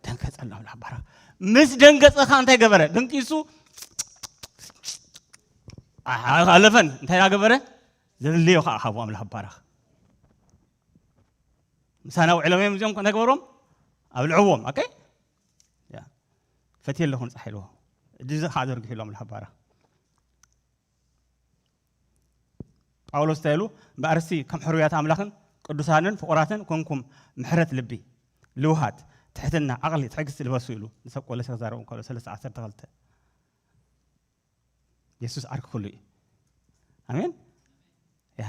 ደንገጸሎም ላባራ ምስ ደንገጸ ኸዓ እንታይ ገበረ ድንቂሱ ኣለፈን እንታይ ገበረ ዘድልዮ ኸዓ ሃቡ ኣምላኽ ባረኽ ምሳና ውዕሎም እዮም እዚኦም እንታይ ገበሮም ኣብልዕዎም ኦኬ ፈትየ ኣለኹ ንፃሕ ኢልዎ እጅ ኸዓ ዘርግሑ ኢሎም ኣምላኽ ባረኽ ጳውሎስ እንታይ ኢሉ እምበኣርሲ ከም ሕሩያት ኣምላኽን ቅዱሳንን ፍቑራትን ኮንኩም ምሕረት ልቢ ልውሃት ትሕትና ዓቕሊ ትዕግስቲ ልበሱ ኢሉ ንሰብ ቆሎሴ ክዛረቡ ከሎ ሰለስተ ዓሰርተ ክልተ የሱስ ዓርኪ ኩሉ እዩ ኣሜን ያ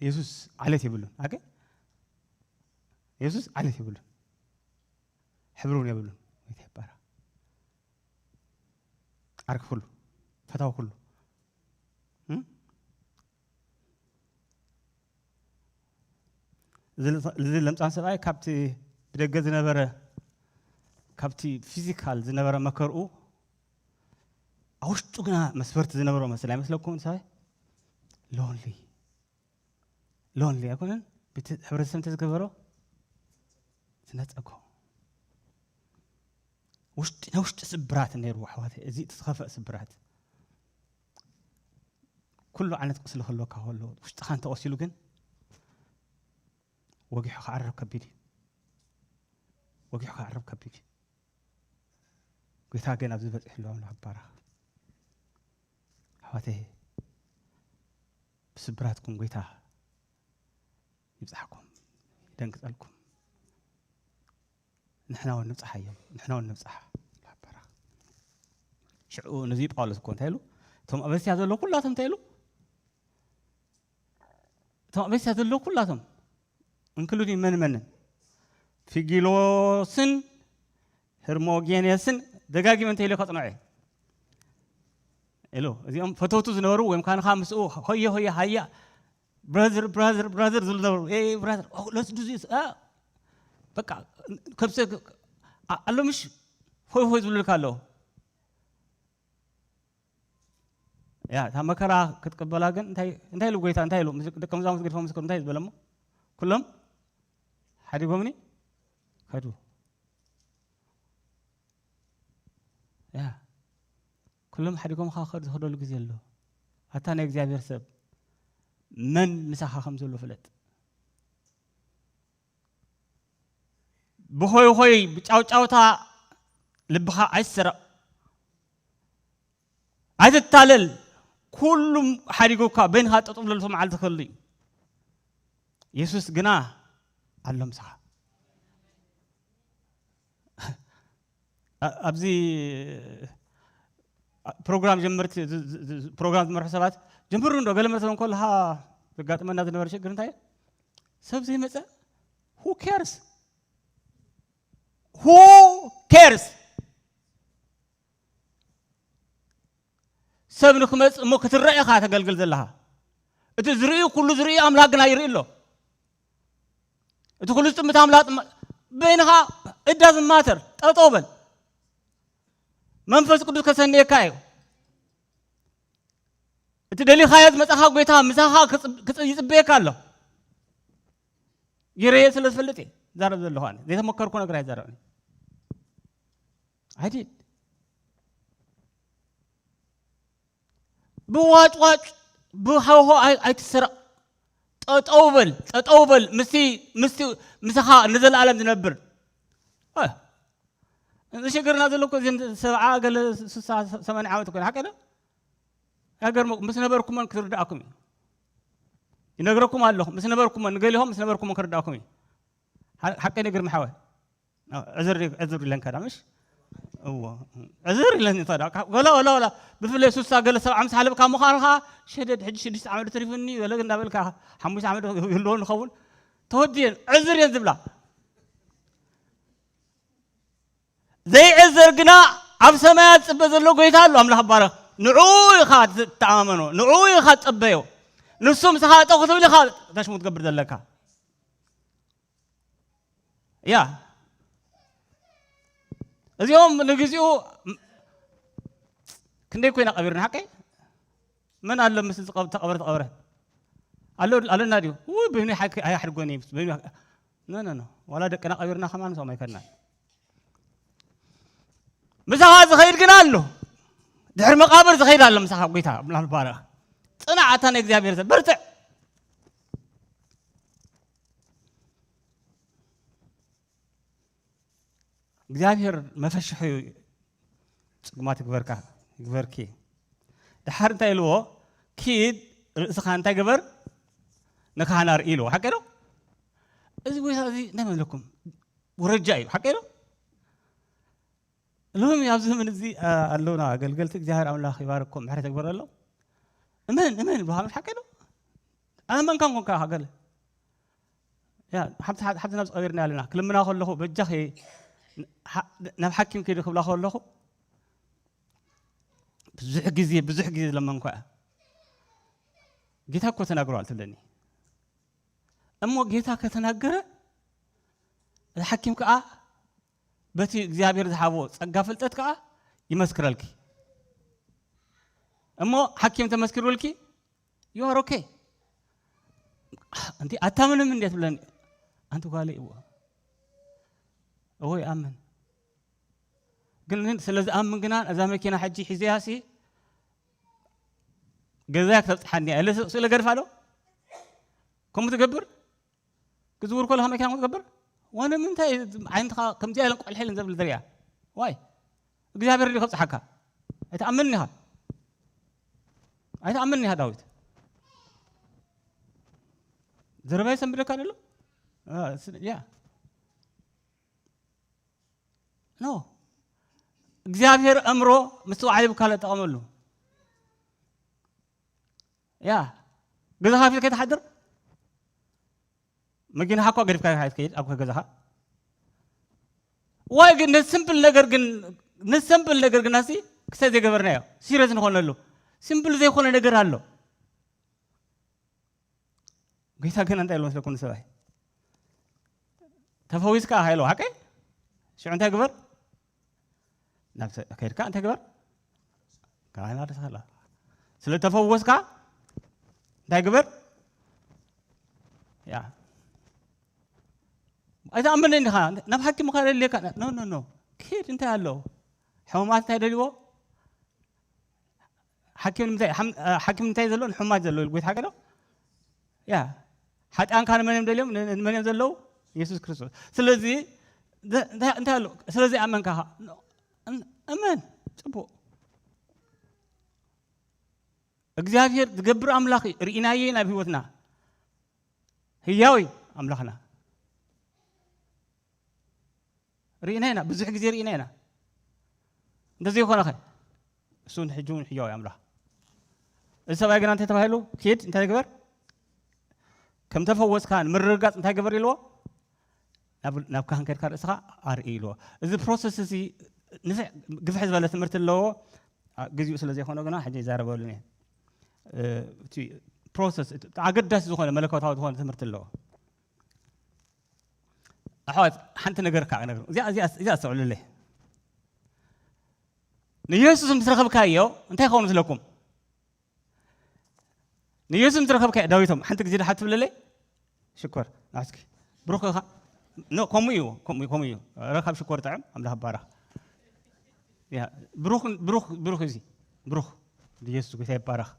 የሱስ ዓሌት የብሉን ኣገ የሱስ ዓሌት የብሉን ሕብሩን የብሉን ይባራ ዓርኪ ኩሉ ፈታዊ ኩሉ እዚ ለምፃን ሰብኣይ ካብቲ ብደገ ዝነበረ ካብቲ ፊዚካል ዝነበረ መከርኡ ኣብ ውሽጡ ግና መስፈርቲ ዝነበሮ መስል ኣይመስለኩም ሰብኣይ ሎንሊ ሎንሊ ኣይኮነን ሕብረተሰብ እንተዝገበሮ ዝነፀጎ ውሽጢ ናይ ውሽጢ ስብራት ነይሩ ኣሕዋተ። እዚ እቲ ዝኸፍእ ስብራት፣ ኩሉ ዓይነት ቁስሊ ክህልወካ ከሎ፣ ውሽጥኻ እንተቆሲሉ ግን ወጊሑ ክዓርብ ከቢድ እዩ። ወጊሑ ክዓርብ ከቢድ እዩ። ጎይታ ግን ኣብዚ በፂሑ ኣሎ። ኣምላኽ ይባረኽ። ኣሕዋተይ፣ ብስብራትኩም ጎይታ ይብፅሓኩም፣ ይደንግፀልኩም። ንሕና እውን ንብፅሓዮም፣ ንሕና እውን ንብፅሓ። ይባረኽ። ሽዑ ነዚ ጳውሎስ እኮ እንታይ ኢሉ? እቶም ኣብ እስያ ዘለዉ ኩላቶም እንታይ ኢሉ? እቶም ኣብ እስያ ዘለዉ ኩላቶም፣ እንክሉዲን መን መንን፣ ፊጊሎስን ህርሞጌኔስን ደጋጊመ እንታይ ኢሉ ከጽንዖ እየ ኢሉ። እዚኦም ፈተውቱ ዝነበሩ፣ ወይም ካንኻ ምስኡ ሆየ ሆየ ሃያ፣ ብራዘር ብራዘር ብራዘር ዝብሉ ነበሩ። ኤ ብራዘር፣ ኦ፣ let's do this፣ አ፣ በቃ፣ ከብሰ፣ አ-፣ ኣሎ ምሽ፣ ሆይ ሆይ ዝብሉልካ ኣለዉ። ያ፣ እታ መከራ ክትቅበላ ግን እንታይ፣ እንታይ ኢሉ ጎይታ፣ እንታይ ኢሉ? ምስ ደቀ መዛሙርቱ ገዲፎም ምስ ከዱ እንታይ እዩ ዝበለሞ? ኩሎም ሓዲጎምኒ ከዱ። ያ፣ ኩሎም ሓዲጎምኻ ክኸዱ ዝኸደሉ ግዜ ኣሎ። ኣታ ናይ እግዚኣብሔር ሰብ፣ መን ምሳኻ ከም ዘሎ ፍለጥ። ብኾይ ኾይ ብጫውጫውታ ልብኻ ኣይትስረቕ፣ ኣይትታለል። ኩሉም ሓዲጎካ በይንኻ ጠጠው ለልቶ መዓልቲ ክህሉ እዩ። የሱስ ግና ኣሎ ምሳኻ። ኣ-፣ ኣብዚ ፕሮግራም ጀመርቲ፣ ዝ-፣ ዝ-፣ ዝ-፣ ፕሮግራም ዝመርሑ ሰባት፣ "ጀምሩ እንዶ፣ ገለ መርተን ከለኻ ዘጋጥመና ዝነበረ ሽግር እንታይ እዩ? ሰብ ዘይመጸ፣ who cares? Who cares?" ሰብ ንክመጽእ እሞ ክትረአ ኢኻ ተገልግል ዘለኻ። እቲ ዝርእዩ ኩሉ ዝርእዩ ኣምላኽ ግና ይርኢ ኣሎ። እቲ ኩሉ ዝጥምት ኣምላኽ ጥም-፣ በይንኻ፣ it doesn't matter፣ ጠጠው በል። መንፈስ ቅዱስ ከሰንየካ እዩ። እቲ ደሊኻዮ ዝመጻኻ ጎይታ ምሳኻ ክጽብ-፣ ክጽ-፣ ይጽበየካ ኣሎ። ገይረዮ ስለ ዝፈልጥ እየ ዝዛረብ ዘለኹ ኣነ። ዘይተመከርኩ ነገር ኣይዛረብን። I did። ብዋጭዋጭ፣ ብሃውሆ ኣይ-፣ ኣይትስረቕ። ጠጠው በል፣ ጠጠው በል። ምስቲ፣ ምስቲ፣ ምሳኻ ንዘለኣለም ዝነብር። እ፣ እዚ ሽግርና ዘሎ እኮ እዚ ሰብዓ ገለ ስሳ ሰማንያ ዓመት እኮ እዩ፣ ሓቂ ዶ? ይገርመኩም፣ ምስ ነበርኩሞን ክርድኣኩም እዩ። ይነግረኩም ኣለኹ፣ ምስ ነበርኩሞን፣ ንገሊኹም ምስ ነበርኩሞን ክርድኣኩም እዩ። ሓ-፣ ሓቂ ነግር ምሓወ። ዕዝር፣ ዕዝር ኢለንካ ዳ፣ ምሽ? እዎ። ዕዝር ኢለን እንተ ዳ፣ ወላ፣ ወላ፣ ወላ፣ ብፍላይ ሱሳ ገለ ሰብ ዓምስ ሓለብካ ምዃንኻ፣ ሸደድ፣ ሕጂ ሽዱሽተ ዓመት ተሪፉኒ፣ ገለ እንዳበልካ፣ ሓሙሽተ ዓመት ይህልዎ ንኸውን። ተወድየን፣ ዕዝር እየን ዝብላ። ዘይዕዘር ግና ኣብ ሰማያት ዝጽበ ዘሎ ጎይታ ኣሎ፣ ኣምላኽ ይባረኽ። ንዕኡ ኢኻ ትተኣማመኖ፣ ንዕኡ ኢኻ ትጸበዮ። ንሱ ምሳኻ ጠው ክትብል ኢኻ ተሽሙ ትገብር ዘለካ። ያ። እዚኦም ንግዚኡ ም-፣ ክንደይ ኮይና ቀቢርና፣ ሓቀይ? መን ኣሎ ምስ ዝቐብ-፣ ተቐብረ፣ ተቐብረ? ኣሎ፣ ኣለና ድዩ? ውይ፣ በይኑ ይሓ-፣ ኣይሓድጎን እዩ፣ በይኑ፣ ኖ፣ ኖ፣ ኖ። ዋላ ደቅና ቀቢርና ከማን ሰው ኣይከድናን። ምሳኻ ዝኸይድ ግን ኣሎ። ድሕሪ መቃብር ዝኸይድ ኣሎ ምሳኻ፣ ጎይታ ኣምላኽ ይባረኽ። ጽናዕ ኣታ ናይ እግዚኣብሔር ሰብ፣ በርትዕ። እግዚኣብሔር መፈሸሑ እዩ። ጽጉማት ይግበርካ፣ ይግበርኪ። ድሓር እንታይ ኢልዎ? "ኪድ ርእስኻ እንታይ ግበር? ንካህን ኣርኢ" ኢልዎ። ሓቂ ዶ? እዚ ጎይታ እዚ እንታይ መለኩም? ወረጃ እዩ። ሓቂ ዶ? ሎሚ ኣብዚ ዘመን እዚ፣ ኣ-፣ ኣለውና ኣገልገልቲ፣ እግዚኣብሔር ኣምላኽ ይባርኮም፣ ምሕረት ይግበረሎም። እመን፣ እመን ይብልኻ፣ ሓቂ ዶ? ኣመንካ እንኮንካ ገለ። ያ፣ ሓንቲ፣ ሓንቲ፣ ሓንቲ ነብሲ ቀቢርና ኣለና። ክልምና ከለኹ፣ "በጃኺ፣ ሓ-፣ ናብ ሓኪም ኪዲ" ክብላ ከለኹ፣ ብዙሕ ግዜ፣ ብዙሕ ግዜ ዝለመንኳ እያ። "ጌታ እኮ ተናግሯል" ትብለኒ። እሞ ጌታ ከተናገረ፣ እቲ ሓኪም ከኣ በቲ እግዚኣብሔር ዝሃቦ ጸጋ ፍልጠት ከኣ ይመስክረልኪ። እሞ ሓኪም ተመስኪሩልኪ፣ "You are okay." "ኣንቲ ኣታምንም እንዴ?" ትብለኒ። ኣንቲ ጓለይ፣ "እዎ፣ እዎ ይኣምን። ግን ስለ ዝኣምን ግና እዛ መኪና ሕጂ ሒዘያ ሲ ገዛያ ክተብፅሓኒ እያ ኢለ ስእለ ገድፋ ዶ? ከምኡ ትገብር? ክዝውር ከለኻ መኪና ከምኡ ትገብር? ዋነ ምንታይ ዓይንትኻ ከምዚኣ ኢለን ቆልሐ ኢለን ዘብል ዝሪኣ? ዋይ እግዚኣብሔር ድዩ ከብፅሓካ? ኣይትኣምንን ኢኻ። ኣይትኣምንን ኢኻ ዳዊት። ዘረባይ ሰንብደካ ደሎ? ያ ኖ እግዚኣብሔር ኣእምሮ ምስትውዓል ይብካ ለጠቐመሉ። ያ ገዛኻ ፊት ከይትሓድር መኪናኻ እኳ ገዲፍካ ኢኻ ትከይድ ኣብ ገዛኻ። ዋይ ግን ነዚ ስምፕል ነገር ግን ነዚ ሰምፕል ነገር ግን ኣሲ ክሳብ ዘይገበርናዮ ሲሪየስ ንኾነሉ። ሲምፕል ዘይኮነ ነገር ኣሎ። ጌታ ግን እንታይ ኢሉ መስለኩም ንሰብኣይ? ተፈዊስካ ሃይሎ ሓቀይ? ሽዑ እንታይ ግበር? ናብ ከይድካ እንታይ ግበር? ካህና ደስካላ ስለ ተፈወስካ እንታይ ግበር? ያ ኣይትኣምንን ኢኻ። ናብ ሓኪም ምኻድ የድልየካ። ኖ ኖ ኖ ኪድ እንታይ ኣሎ? ሕሙማት እንታይ ደልዎ? ሓኪም ንምንታይ ሓም- እ፣ ሓኪም እንታይ ዘሎ ንሕሙማት ዘሎ ኢሉ ጎይታ ሓቂ ዶ? ያ ሓጢኣንካ ንመን እዮም ደልዮም? ን- ንመን እዮም ዘለዉ? የሱስ ክርስቶስ። ስለዚ ደ- እንታይ እንታይ ኣሎ? ስለዚ ኣመንካ ኸ- ን- እመን። ጽቡቕ እግዚኣብሔር ዝገብር ኣምላኽ እዩ። ርኢናዮ ኢና ኣብ ህይወትና ህያው እዩ ኣምላኽና። ርኢና ኢና፣ ብዙሕ ግዜ ርኢና ኢና። እንተዘይኮነኸ እሱ ንሕጂ እውን ሕያው ኣምላኽ። እዚ ሰብኣይ ግና እንታይ ተባሂሉ? ኪድ እንታይ ግበር? ከም ተፈወስካ ንምርግጋፅ እንታይ ግበር ኢልዎ? ናብ ናብ ካህን ከድካ ርእስኻ ኣርኢ ኢልዎ። እዚ ፕሮሰስ እዚ ንፍሕ ግፍሕ ዝበለ ትምህርቲ ኣለዎ። አ- ግዜኡ ስለ ዘይኮነ ግና ሕጂ ይዛረበሉን እየ። እ፣ እቲ ፕሮሰስ እቲ ኣገዳሲ ዝኾነ መለኮታዊ ዝኾነ ትምህርቲ ኣለዎ። ኣሕዋት ሓንቲ ነገር ከዓ ክነግር እዚኣ እዚኣ እዚኣ ኣስተውዕሉለይ። ንየሱስ ምስ ረኸብካዮ እንታይ ይኸውን ምስለኩም? ንየሱስ ምስ ረኸብካዮ ዳዊቶም ሓንቲ ግዜ ድሓ ትብለለይ ሽኮር ናስኪ ብሩኽ ኢኻ። ኖ ከምኡ እዩ ከምኡ እዩ ከምኡ እዩ። ረኻብ ሽኮር ጥዕም ኣምላኽ ባረኽ። ያ ብሩኽ ብሩኽ ብሩኽ እዚ ብሩኽ ኢየሱስ ጌታ ይባረኽ።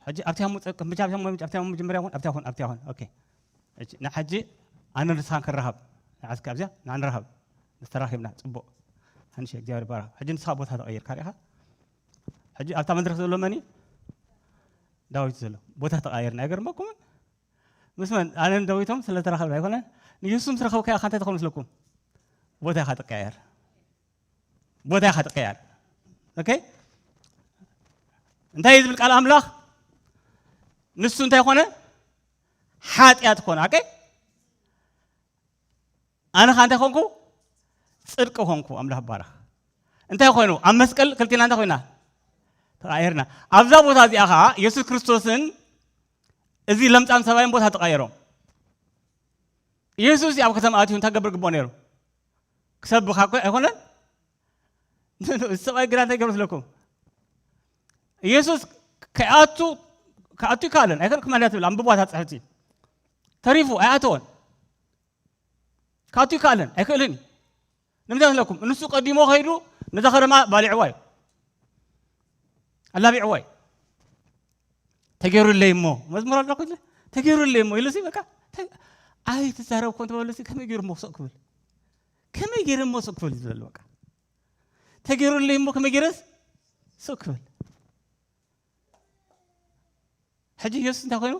ሕጂ ኣብቲ ሃሙ ጸ- ከም ብቻ ኣብቲ ሃሙ ኣብቲ ሃሙ መጀመርያ ይኹን ኣብቲ ይኹን ኣብቲ ይኹን ኦኬ። ሕጂ ንሓጂ ኣነ ንስኻን ክራኸብ ንዓስከ ኣብዚያ ንዓንራኸብ ንተራኺብና ጽቡቕ። ሓንሽ እግዚኣብሔር ይባረኽ። ሕጂ ንስኻ ቦታ ተቐይርካ ሪኢኻ። ሕጂ ኣብታ መድረኽ ዘሎ መን እዩ? ዳዊት ዘሎ ቦታ ተቐያየርና። ኣይገርመኩምን? ምስ መን ኣነን ዳዊቶም ስለ ተራኸብና ኣይኮነን። ንየሱስ ምስ ረኸብካዮ ካንታይ ትኸውን ምስለኩም? ቦታ ኢኻ ትቀያየር። ቦታ ኢኻ ትቀያየር። ኦኬ እንታይ እዩ ዝብል ቃል ኣምላኽ? ንሱ እንታይ ኮነ? ሓጢኣት ኮነ። ኦኬ ኣነ ኸ እንታይ ኮንኩ? ጽድቂ ኮንኩ። ኣምላኽ ባረኽ። እንታይ ኮይኑ ኣብ መስቀል ክልቲና እንታይ ኮይና? ተቓየርና። ኣብዛ ቦታ እዚኣ ኸዓ የሱስ ክርስቶስን እዚ ለምጻም ሰብኣይን ቦታ ተቓየሮም። የሱስ ኣብ ከተማ ኣትዩ እንታይ ክገብር ግብኦ ነይሩ? ክሰብኽ ኣይኮነን? እዚ ሰብኣይ ግና እንታይ ገይሩ ስለኩም? ኢየሱስ ከኣቱ ከኣቱ ይከኣለን ኣይከን ክመዳ ትብል ኣንብቧታ ጽሕቲ ተሪፉ ኣይኣተወን። ከኣቱ ይከኣለን ኣይክእልን እዩ። ንምንታይ መስለኩም? ንሱ ቀዲሞ ከይዱ ነዛ ከተማ ባሊዕዋ እዩ። ኣላቢዕዋ እዩ። ተገይሩለይ እሞ መዝሙር ኣሎ ክለ ተገይሩለይ እሞ ኢሉ ሲ በቃ ተ- ኣይትዛረብ ኮን ተበሉ ሲ ከመይ ገይሩ እሞ ክስቕ ክብል ከመይ ገይረ እሞ ስቕ ክብል ዝበል በቃ ተገይሩለይ እሞ ከመይ ገይረስ ስቕ ክብል። ሕጂ ኢየሱስ እንታይ ኮይኑ?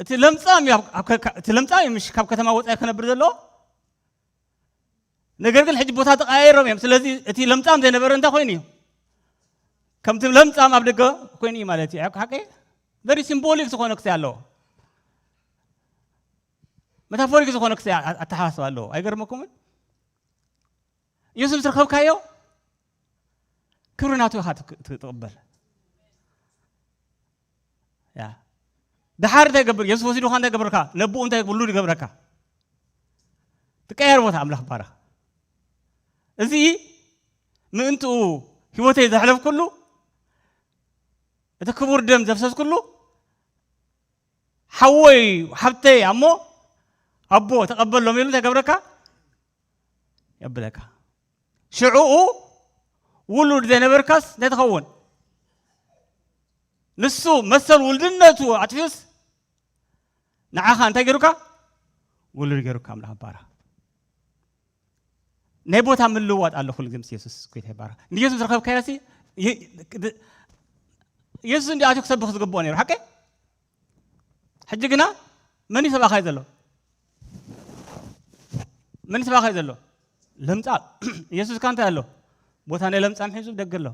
እቲ ለምጻም እዩ ኣብ- ኣብ ከ- እቲ ለምጻም እዩ ምሽ ካብ ከተማ ወጻኢ ክነብር ዘለዎ። ነገር ግን ሕጂ ቦታ ተቀያይሮም እዮም። ስለዚ እቲ ለምጻም ዘይነበረ እንታይ ኮይኑ እዩ? ከምቲ ለምጻም ኣብ ደገ ኮይኑ እዩ ማለት እዩ። ሓቂ very symbolic ዝኾነ ክሲ ኣለዎ። መታፎሪክ ዝኾነ ክሲ ኣተሓሳስባ ኣለዎ። ኣይገርመኩምን? ኢየሱስ ምስ ረኸብካዮ ክብሪ ናቱ ኢኻ ትክ- ትቕበል። ያ ድሓር እንታይ ገብር? ኢየሱስ ወሲዱኻ እንታይ ገብርካ? ነብኡ እንታይ ውሉድ ይገብረካ? ትቀየር ቦታ ኣምላኽ ባረኽ። እዚ ምእንትኡ ህይወተይ ዘሕለፍኩሉ እቲ ክቡር ደም ዘፍሰስኩሉ ሓወይ ሓብተይ እሞ ኣቦ ተቐበሎም ኢሉ እንታይ ገብረካ? የብለካ። ሽዕኡ ውሉድ ዘይነበርካስ እንታይ ትኸውን? ንሱ መሰል ውልድነቱ ኣጥፊኡስ ንዓኻ እንታይ ገይሩካ? ውሉድ ገይሩካ ኣምላኽ ባራ። ናይ ቦታ ምልውዋጥ ኣሎ ኩሉ ግዜ ምስ የሱስ። ጎይታ ይባረኽ። ንየሱስ ረኸብካዮ ሲ የ- ድ- የሱስ እንዲ ኣትዩ ክሰብኽ ዝግብኦ ነይሩ ሓቀ። ሕጂ ግና መን እዩ ሰባኻይ ዘሎ? መን እዩ ሰባኻይ ዘሎ? ለምጻ። የሱስ ካ እንታይ ኣሎ? ቦታ ናይ ለምጻም ሒዙ ደገ ኣሎ።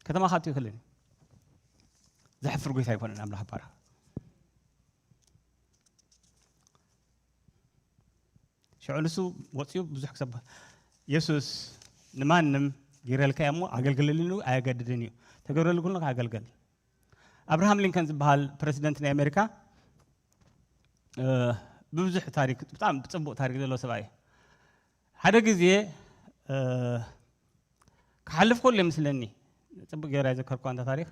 ከተማ ካቱ ይክልን። ዘሕፍር ጎይታ ኣይኮነን ኣምላኽ ባራ። ሽዑ ንሱ ወፂኡ ብዙሕ ክሰብ የሱስ ንማንም ጌረልካ እሞ ኣገልግለኒ ኢሉ ኣየገድድን እዩ። ተገብረሉ ኩሉ ኣገልግል። ኣብርሃም ሊንከን ዝበሃል ፕረዚደንት ናይ ኣሜሪካ ብብዙሕ ታሪክ ብጣዕሚ ብፅቡቅ ታሪክ ዘለዎ ሰብኣይ ሓደ ግዜ ክሓልፍ ከሎ ይመስለኒ። ፅቡቅ ገይራ ይዘከርኳ እንታ ታሪክ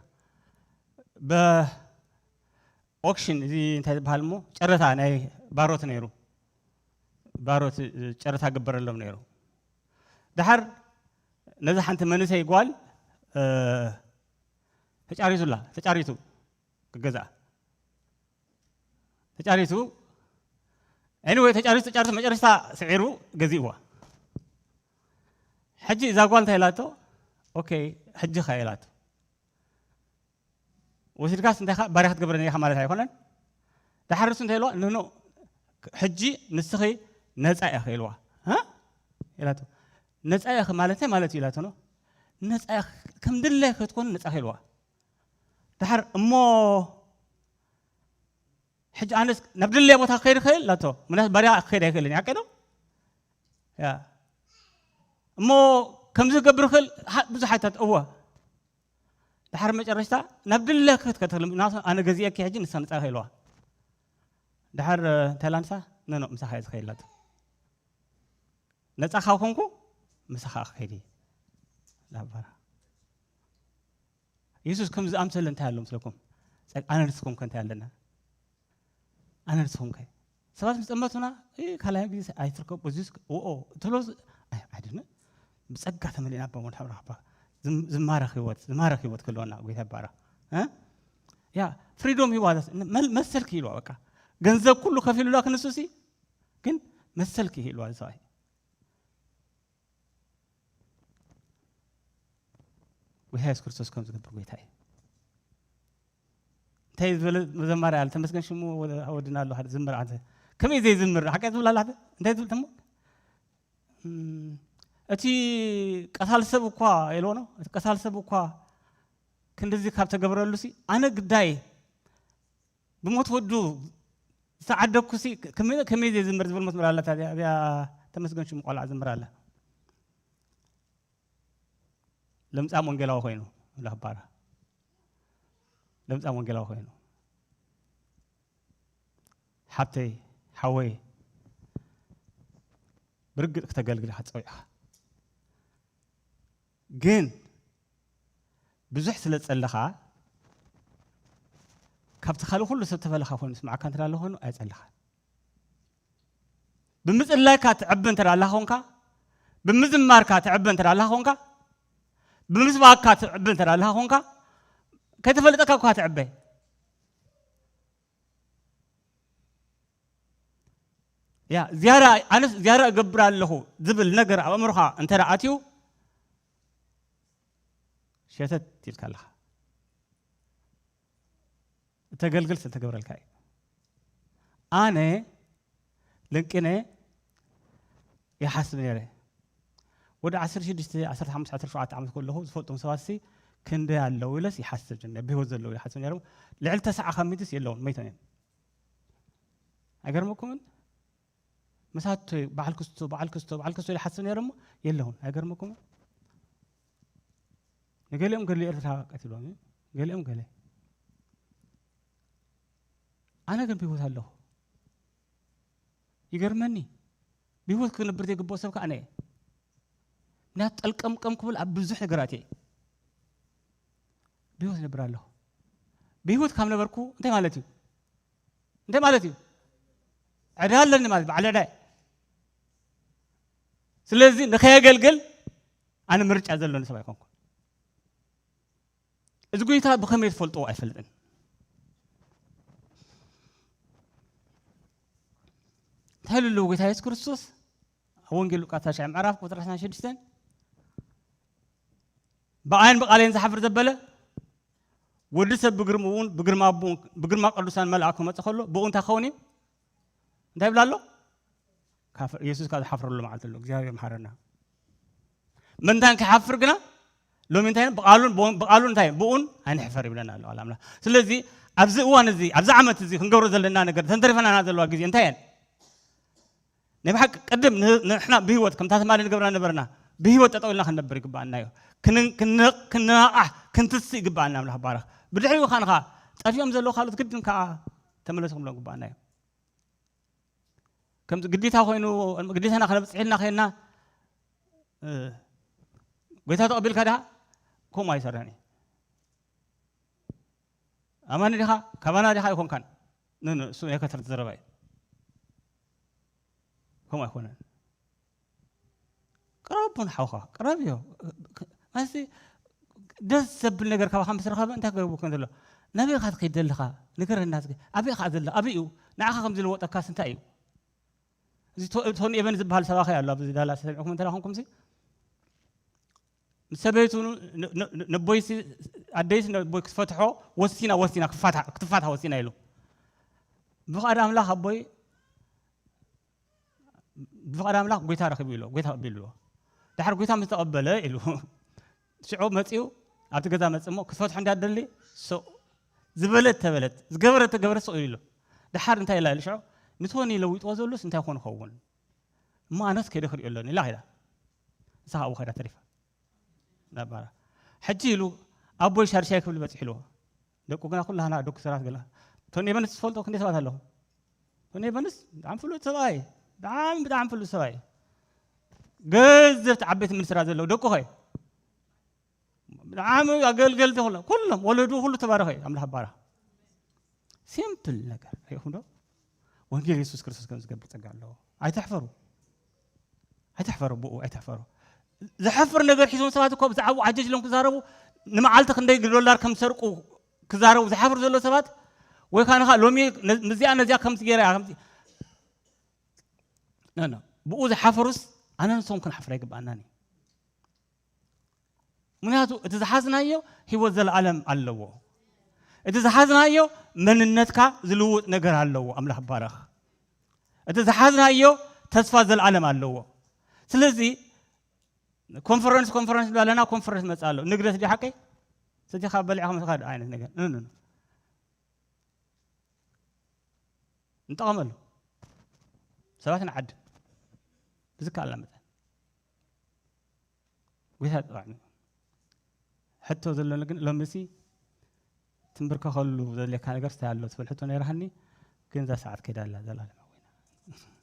ብኦክሽን እዚ እንታይ ዝበሃል እሞ ጨረታ ናይ ባሮት ነይሩ። ባሮት ጨረታ ግበረሎም ነይሩ። ድሓር ነዚ ሓንቲ መንእሰይ ጓል ተጫሪቱላ ተጫሪቱ ክገዝኣ ተጫሪቱ anyway ተጫሪቱ ተጫሪቱ መጨረሽታ ስዒሩ ገዚእዋ። ሕጂ እዛ ጓል እንታይ ኢላቶ? ኦኬ ሕጂ ኸ ኢላቶ። ወሲድካስ እንታይ ኻ ባርያ ክትገብረኒ ኢኻ ማለት ኣይኮነን። ድሓር ንሱ እንታይ ኢልዋ? ንኖ ሕጂ ንስኺ ነፃ ኢኺ ኢልዋ። እ ኢላቶ። ነፃ ኢኺ ማለት እንታይ ማለት እዩ ኢላቶ? ኖ ነፃ ኢኺ ከም ድላይ ክትኮኑ ነፃ ኢኺ ኢልዋ። ድሓር እሞ ሕጂ ኣነስ ናብ ድለያ ቦታ ክኸይድ ይኽእል ኣቶ ምክንያቱ ባርያ ክኸይድ ኣይክእልን ያቀ ነው ያ እሞ ከምዚ ክገብር ይኽእል ብዙሓታት እወ ድሓር መጨረሽታ ናብ ድለያ ክትከተል ምክንያቱ ኣነ ገዚአኪ ሕጂ ንሳ ነፃ ኢልዋ ድሓር እንታይ ላንሳ ነኖ ምሳኻ እየ ዝኸይድ ላቶ ነፃ ካብ ኮንኩ ምሳኻ ክኸይድ እየ ላባራ የሱስ ከም ዝኣምሰለ እንታይ ኣሎ ምስለኩም? ኣነ ንስኹም ከ እንታይ ኣለና? ኣነ ንስኹም ከ? ሰባት ምስ ጠመቱና ካልኣይ ግዜ ኣይትርከቡ እዚስ ኦኦ እትሎ ኣይድነ ብፀጋ ተመሊእና ኣባ ወልድ ሓብራ ሓባ ዝማረኽ ህይወት ዝማረኽ ህይወት ክህልወና ጎይታ ይባረኽ። ያ ፍሪዶም ሂዋ መሰልኪ ኢልዋ በቃ ገንዘብ ኩሉ ከፊሉላ ክንሱሲ ግን መሰልኪ ኢልዋ ሰብኣይ ጎይታ የሱስ ክርስቶስ ከም ዝገብር ጎይታ እዩ እንታይ ዝበለ መዘማሪ ኣለ ተመስገን ሽሙ ወድና ኣሎ ሓደ ዝምር ኣንተ ከመይ ዘይዝምር ሓቀ ዝብል ኣላ እንታይ ዝብል ተሞ እቲ ቀታል ሰብ እኳ ኢልዎ ነው እቲ ቀታል ሰብ እኳ ክንድዚ ካብ ተገብረሉ ሲ ኣነ ግዳይ ብሞት ወዱ ዝተዓደግኩ ሲ ከመይ ዘይ ዝምር ዝብል መስመር ኣላ እዚኣ ተመስገን ሽሙ ቆልዓ ዝምር ኣላ ለምጻም ወንጌላዊ ኮይኑ ለክባራ ለምጻም ወንጌላዊ ኮይኑ ሓብተይ ሓወይ ብርግጥ ክተገልግል ኢኻ ጸዊዕኻ ግን ብዙሕ ስለ ዝጸለኻ ካብቲ ካልእ ኩሉ ሰብ ተፈለኻ ኮይኑ ስማዕካ እንተ ኣሎ ኮይኑ ኣይጸለኻን ብምጽላይካ ትዕቢ እንተ ኣላ ኾንካ ብምዝማርካ ትዕቢ እንተ ኣላ ኾንካ ብምስባክካ ትዕቢ እንተ ኣላ ኾንካ ከይተፈለጠካ እኳ ትዕበ ያ ዝያዳ ኣነስ ዝያዳ እገብር ኣለኹ ዝብል ነገር ኣብ ኣእምሮኻ እንተ ኣትዩ ሸተት ኢልካ ኣለኻ እተገልግል ዝተገብረልካ እዩ ኣነ ለንቅነ ይሓስብ ነይረ ወደ ዓሰርተ ሽዱሽተ ዓሰርተ ሓሙሽተ ዓሰርተ ሸውዓተ ዓመት ከለኹ ዝፈልጦም ሰባት ሲ ክንደይ ኣለዉ ኢለስ ይሓስብ ጀመር ብህይወት ዘለዉ ይሓስብ ነይሮም ልዕሊ ተስዓ ካብ ሚእትስ የለውን መይቶም እዮም ኣይገርመኩምን ምሳቶ በዓል ክስቶ በዓል ክስቶ በዓል ክስቶ ይሓስብ ነይረ እሞ የለውን ኣይገርመኩምን ንገሊኦም ገድሊ ኤርትራ ቀትሎም እዩ ገሊኦም ገለ ኣነ ግን ብህይወት ኣለኹ ይገርመኒ ብህይወት ክነብር ዘይግብኦ ሰብ ከዓ ኣነ እየ ምክንያቱ ጠልቀምቀም ክብል ኣብ ብዙሕ ነገራት እየ ብህይወት ነብር ኣለኹ ብህይወት ካብ ነበርኩ እንታይ ማለት እዩ እንታይ ማለት እዩ ዕዳ ኣለኒ ማለት በዓል ዕዳ እየ። ስለዚ ንኸየገልግል ኣነ ምርጫ ዘለኒ ሰብ ኣይኮንኩን። እዚ ጎይታ ብኸመይ ትፈልጥዎ ኣይፈልጥን። እንታይ ኢሉ ኣለዎ ጎይታ የሱስ ክርስቶስ ኣብ ወንጌል ሉቃስ ታሽዓይ ምዕራፍ ቁፅሪ ዕስራን ሽዱሽተን፣ ብኣይን ብቓሌን ዝሓፍር ዘበለ፣ ወዲ ሰብ ብግርምኡን ብግርማ ኣቦኡን ብግርማ ቅዱሳን መላእክቱ ክመጽእ ከሎ፣ ብኡ እንታይ ክኸውን እዩ? እንታይ ይብል ኣሎ? ካፍ-፣ የሱስ ካብ ዝሓፍረሉ መዓልቲ ኣሎ። እግዚኣብሔር መሓረና። ምእንታን ክሓፍር ግና፣ ሎሚ እንታይ ብቓሉን ብኡ-፣ ብቓሉን እንታይ ብኡን ኣይንሕፈር ይብለና ኣሎ ቃል ኣምላኽ። ስለዚ ኣብዚ እዋን እዚ፣ ኣብዚ ዓመት እዚ ክንገብሮ ዘለና ነገር፣ ተንተሪፈናና ዘለዋ ግዜ እንታይ እየን? ናይ ብሓቂ ቅድም ን-፣ ንሕና ብህይወት ከምታ ትማሊ ንገብራ ነበርና፣ ብህይወት ጠጠው ኢልና ክንነብር ይግባኣና እዩ። ክን-፣ ክን-፣ ክንነቓሕ፣ ክንትስእ ይግባኣና። ኣምላኽ ባረኽ። ብድሕሪኡ ኻንኻ ጠፊኦም ዘለዉ ካልኦት ግድን ከዓ ተመለሱ ክንብሎም ይግባኣና እዩ። ከምዚ ግዴታ ኮይኑ፣ ግዴታና ከነብጽሕ ኢልና ኸይድና፣ እ፣ ጎይታ ተቐቢልካ ዲኻ? ከምኡ ኣይሰርሕን እዩ። ኣማኒ ዲኻ? ካባና ዲኻ? ኣይኮንካን። ን-፣ ን-፣ እሱ ናይ ከተርቲ ዘረባ እዩ። ከምኡ ኣይኮነን። ቅረብ ንሓውኻ፣ ቅረብ እዮ። ማለትሲ ደስ ዘብል ነገር ካባኻ ምስ ረኸበ እንታይ ክገብር ከም ዘሎ፣ ናበይ ኢኻ ትኸይድ ዘለኻ? ንገረና እስኪ። ኣበይ ኢኻ ዘለኻ? ኣበይ እዩ? ንዓኻ ከም ዝለወጠካስ እንታይ እዩ? እዚ ቶ-፣ ቶኒ ኤቨን ዝበሃል ሰባኺ ኣሎ ኣብዚ ዳላስ ሰሚዕኩም እንተ ደኣ ኮንኩምሲ፣ ምስ ሰበይቱ ን-፣ ን-፣ ን-፣ ነቦይሲ፣ ኣደይሲ ነቦይ ክትፈትሖ ወሲና፣ ወሲና፣ ክፋታ-፣ ክትፋታ ወሲና ኢሉ። ብፍቓድ ኣምላኽ ኣቦይ፣ ብፍቓድ ኣምላኽ ጎይታ ረኺቡ ኢሉ፣ ጎይታ ቀቢልዎ። ድሓር ጎይታ ምስ ተቐበለ ኢሉ፣ ሽዑ መጺኡ ኣብቲ ገዛ መጽእ እሞ ክትፈትሖ እንድያ ትደሊ፣ ስቕ ዝበለት ተበለት፣ ዝገበረት ተገበረት ስቕ ኢሉ። ድሓር እንታይ ኢላ ኢሉ ሽዑ፣ ንቶኒ ለዊጥዎ ዘሎስ እንታይ ኮን ይኸውን? እሞ ኣነስ ከይደ ክሪኦ ኣለኒ ኢላ ኸይዳ። ንሳ ኣብኡ ኸይዳ ተሪፋ። ነባራ። ሕጂ ኢሉ ኣቦይ ሻርሻይ ክብል በጺሑ ኢልዎ። ደቁ ግና ኩላህና ዶክተራት ገለ። ቶኒ ኤቨንስ ትፈልጦ ክንደይ ሰባት ኣለኹ? ቶኒ ኤቨንስ ብጣዕሚ ፍሉጥ ሰብኣይ፣ ብጣዕሚ፣ ብጣዕሚ ፍሉጥ ሰብኣይ። ገዘፍቲ ዓበይቲ ሚኒስትራት ዘለዉ ደቁ ኸ? ብጣዕሚ ኣገልገልቲ ኩሎም፣ ኩሎም ወለዱ ኩሉ ተባረኸ እዩ። ኣምላኽ ባረኽ። ሲምፕል ነገር ሪኢኹም ዶ? ወንጌል የሱስ ክርስቶስ ከም ዝገብር ጸጋ ኣለዎ። ኣይትሕፈሩ። ኣይትሕፈሩ፣ ብኡ ኣይትሕፈሩ። ዘሕፍር ነገር ሒዞም ሰባት እኮ ብዛዕባኡ ዓጀጅ ኢሎም ክዛረቡ፣ ንመዓልቲ ክንደይ ዶላር ከም ዝሰርቁ ክዛረቡ ዝሓፍሩ ዘለዉ ሰባት፣ ወይ ከኣ ንኻ ሎሚ ነ-፣ ምስዚኣ ነዚኣ ከምዚ ገይራ እያ፣ ከምዚ፣ ኖ፣ ኖ። ብኡ ዝሓፈሩስ ኣነ ንሶም ክንሓፍር ኣይግብኣናን እዩ። ምኽንያቱ እቲ ዝሓዝናዮ ህይወት ዘለኣለም ኣለዎ። እቲ ዝሓዝናዮ መንነትካ ዝልውጥ ነገር ኣለዎ። ኣምላኽ ይባረኽ። እቲ ዝሓዝናዮ ተስፋ ዘለኣለም ኣለዎ። ስለዚ ኮንፈረንስ፣ ኮንፈረንስ ንብላ ኣለና፣ ኮንፈረንስ መጽእ ኣሎ። ንግደት ድዩ ሓቀይ? ሰቲኻ በሊዕኻ ምኻድ ዓይነት ነገር። ኖ፣ ኖ፣ ኖ። ንጠቐመሉ። ሰባት ንዓድም። ብዝከኣልና መጠን። ጎይታ ጥቓዕኒ። ሕቶ ዘለኒ ግን ሎምሲ ትንብርከኸሉ ዘድልየካ ነገር እንታይ ኣሎ ትብል ሕቶ ነይራሃኒ፣ ግን እዛ ሰዓት ከይዳ ኣላ፣ ዘላለማዊ ኮይና።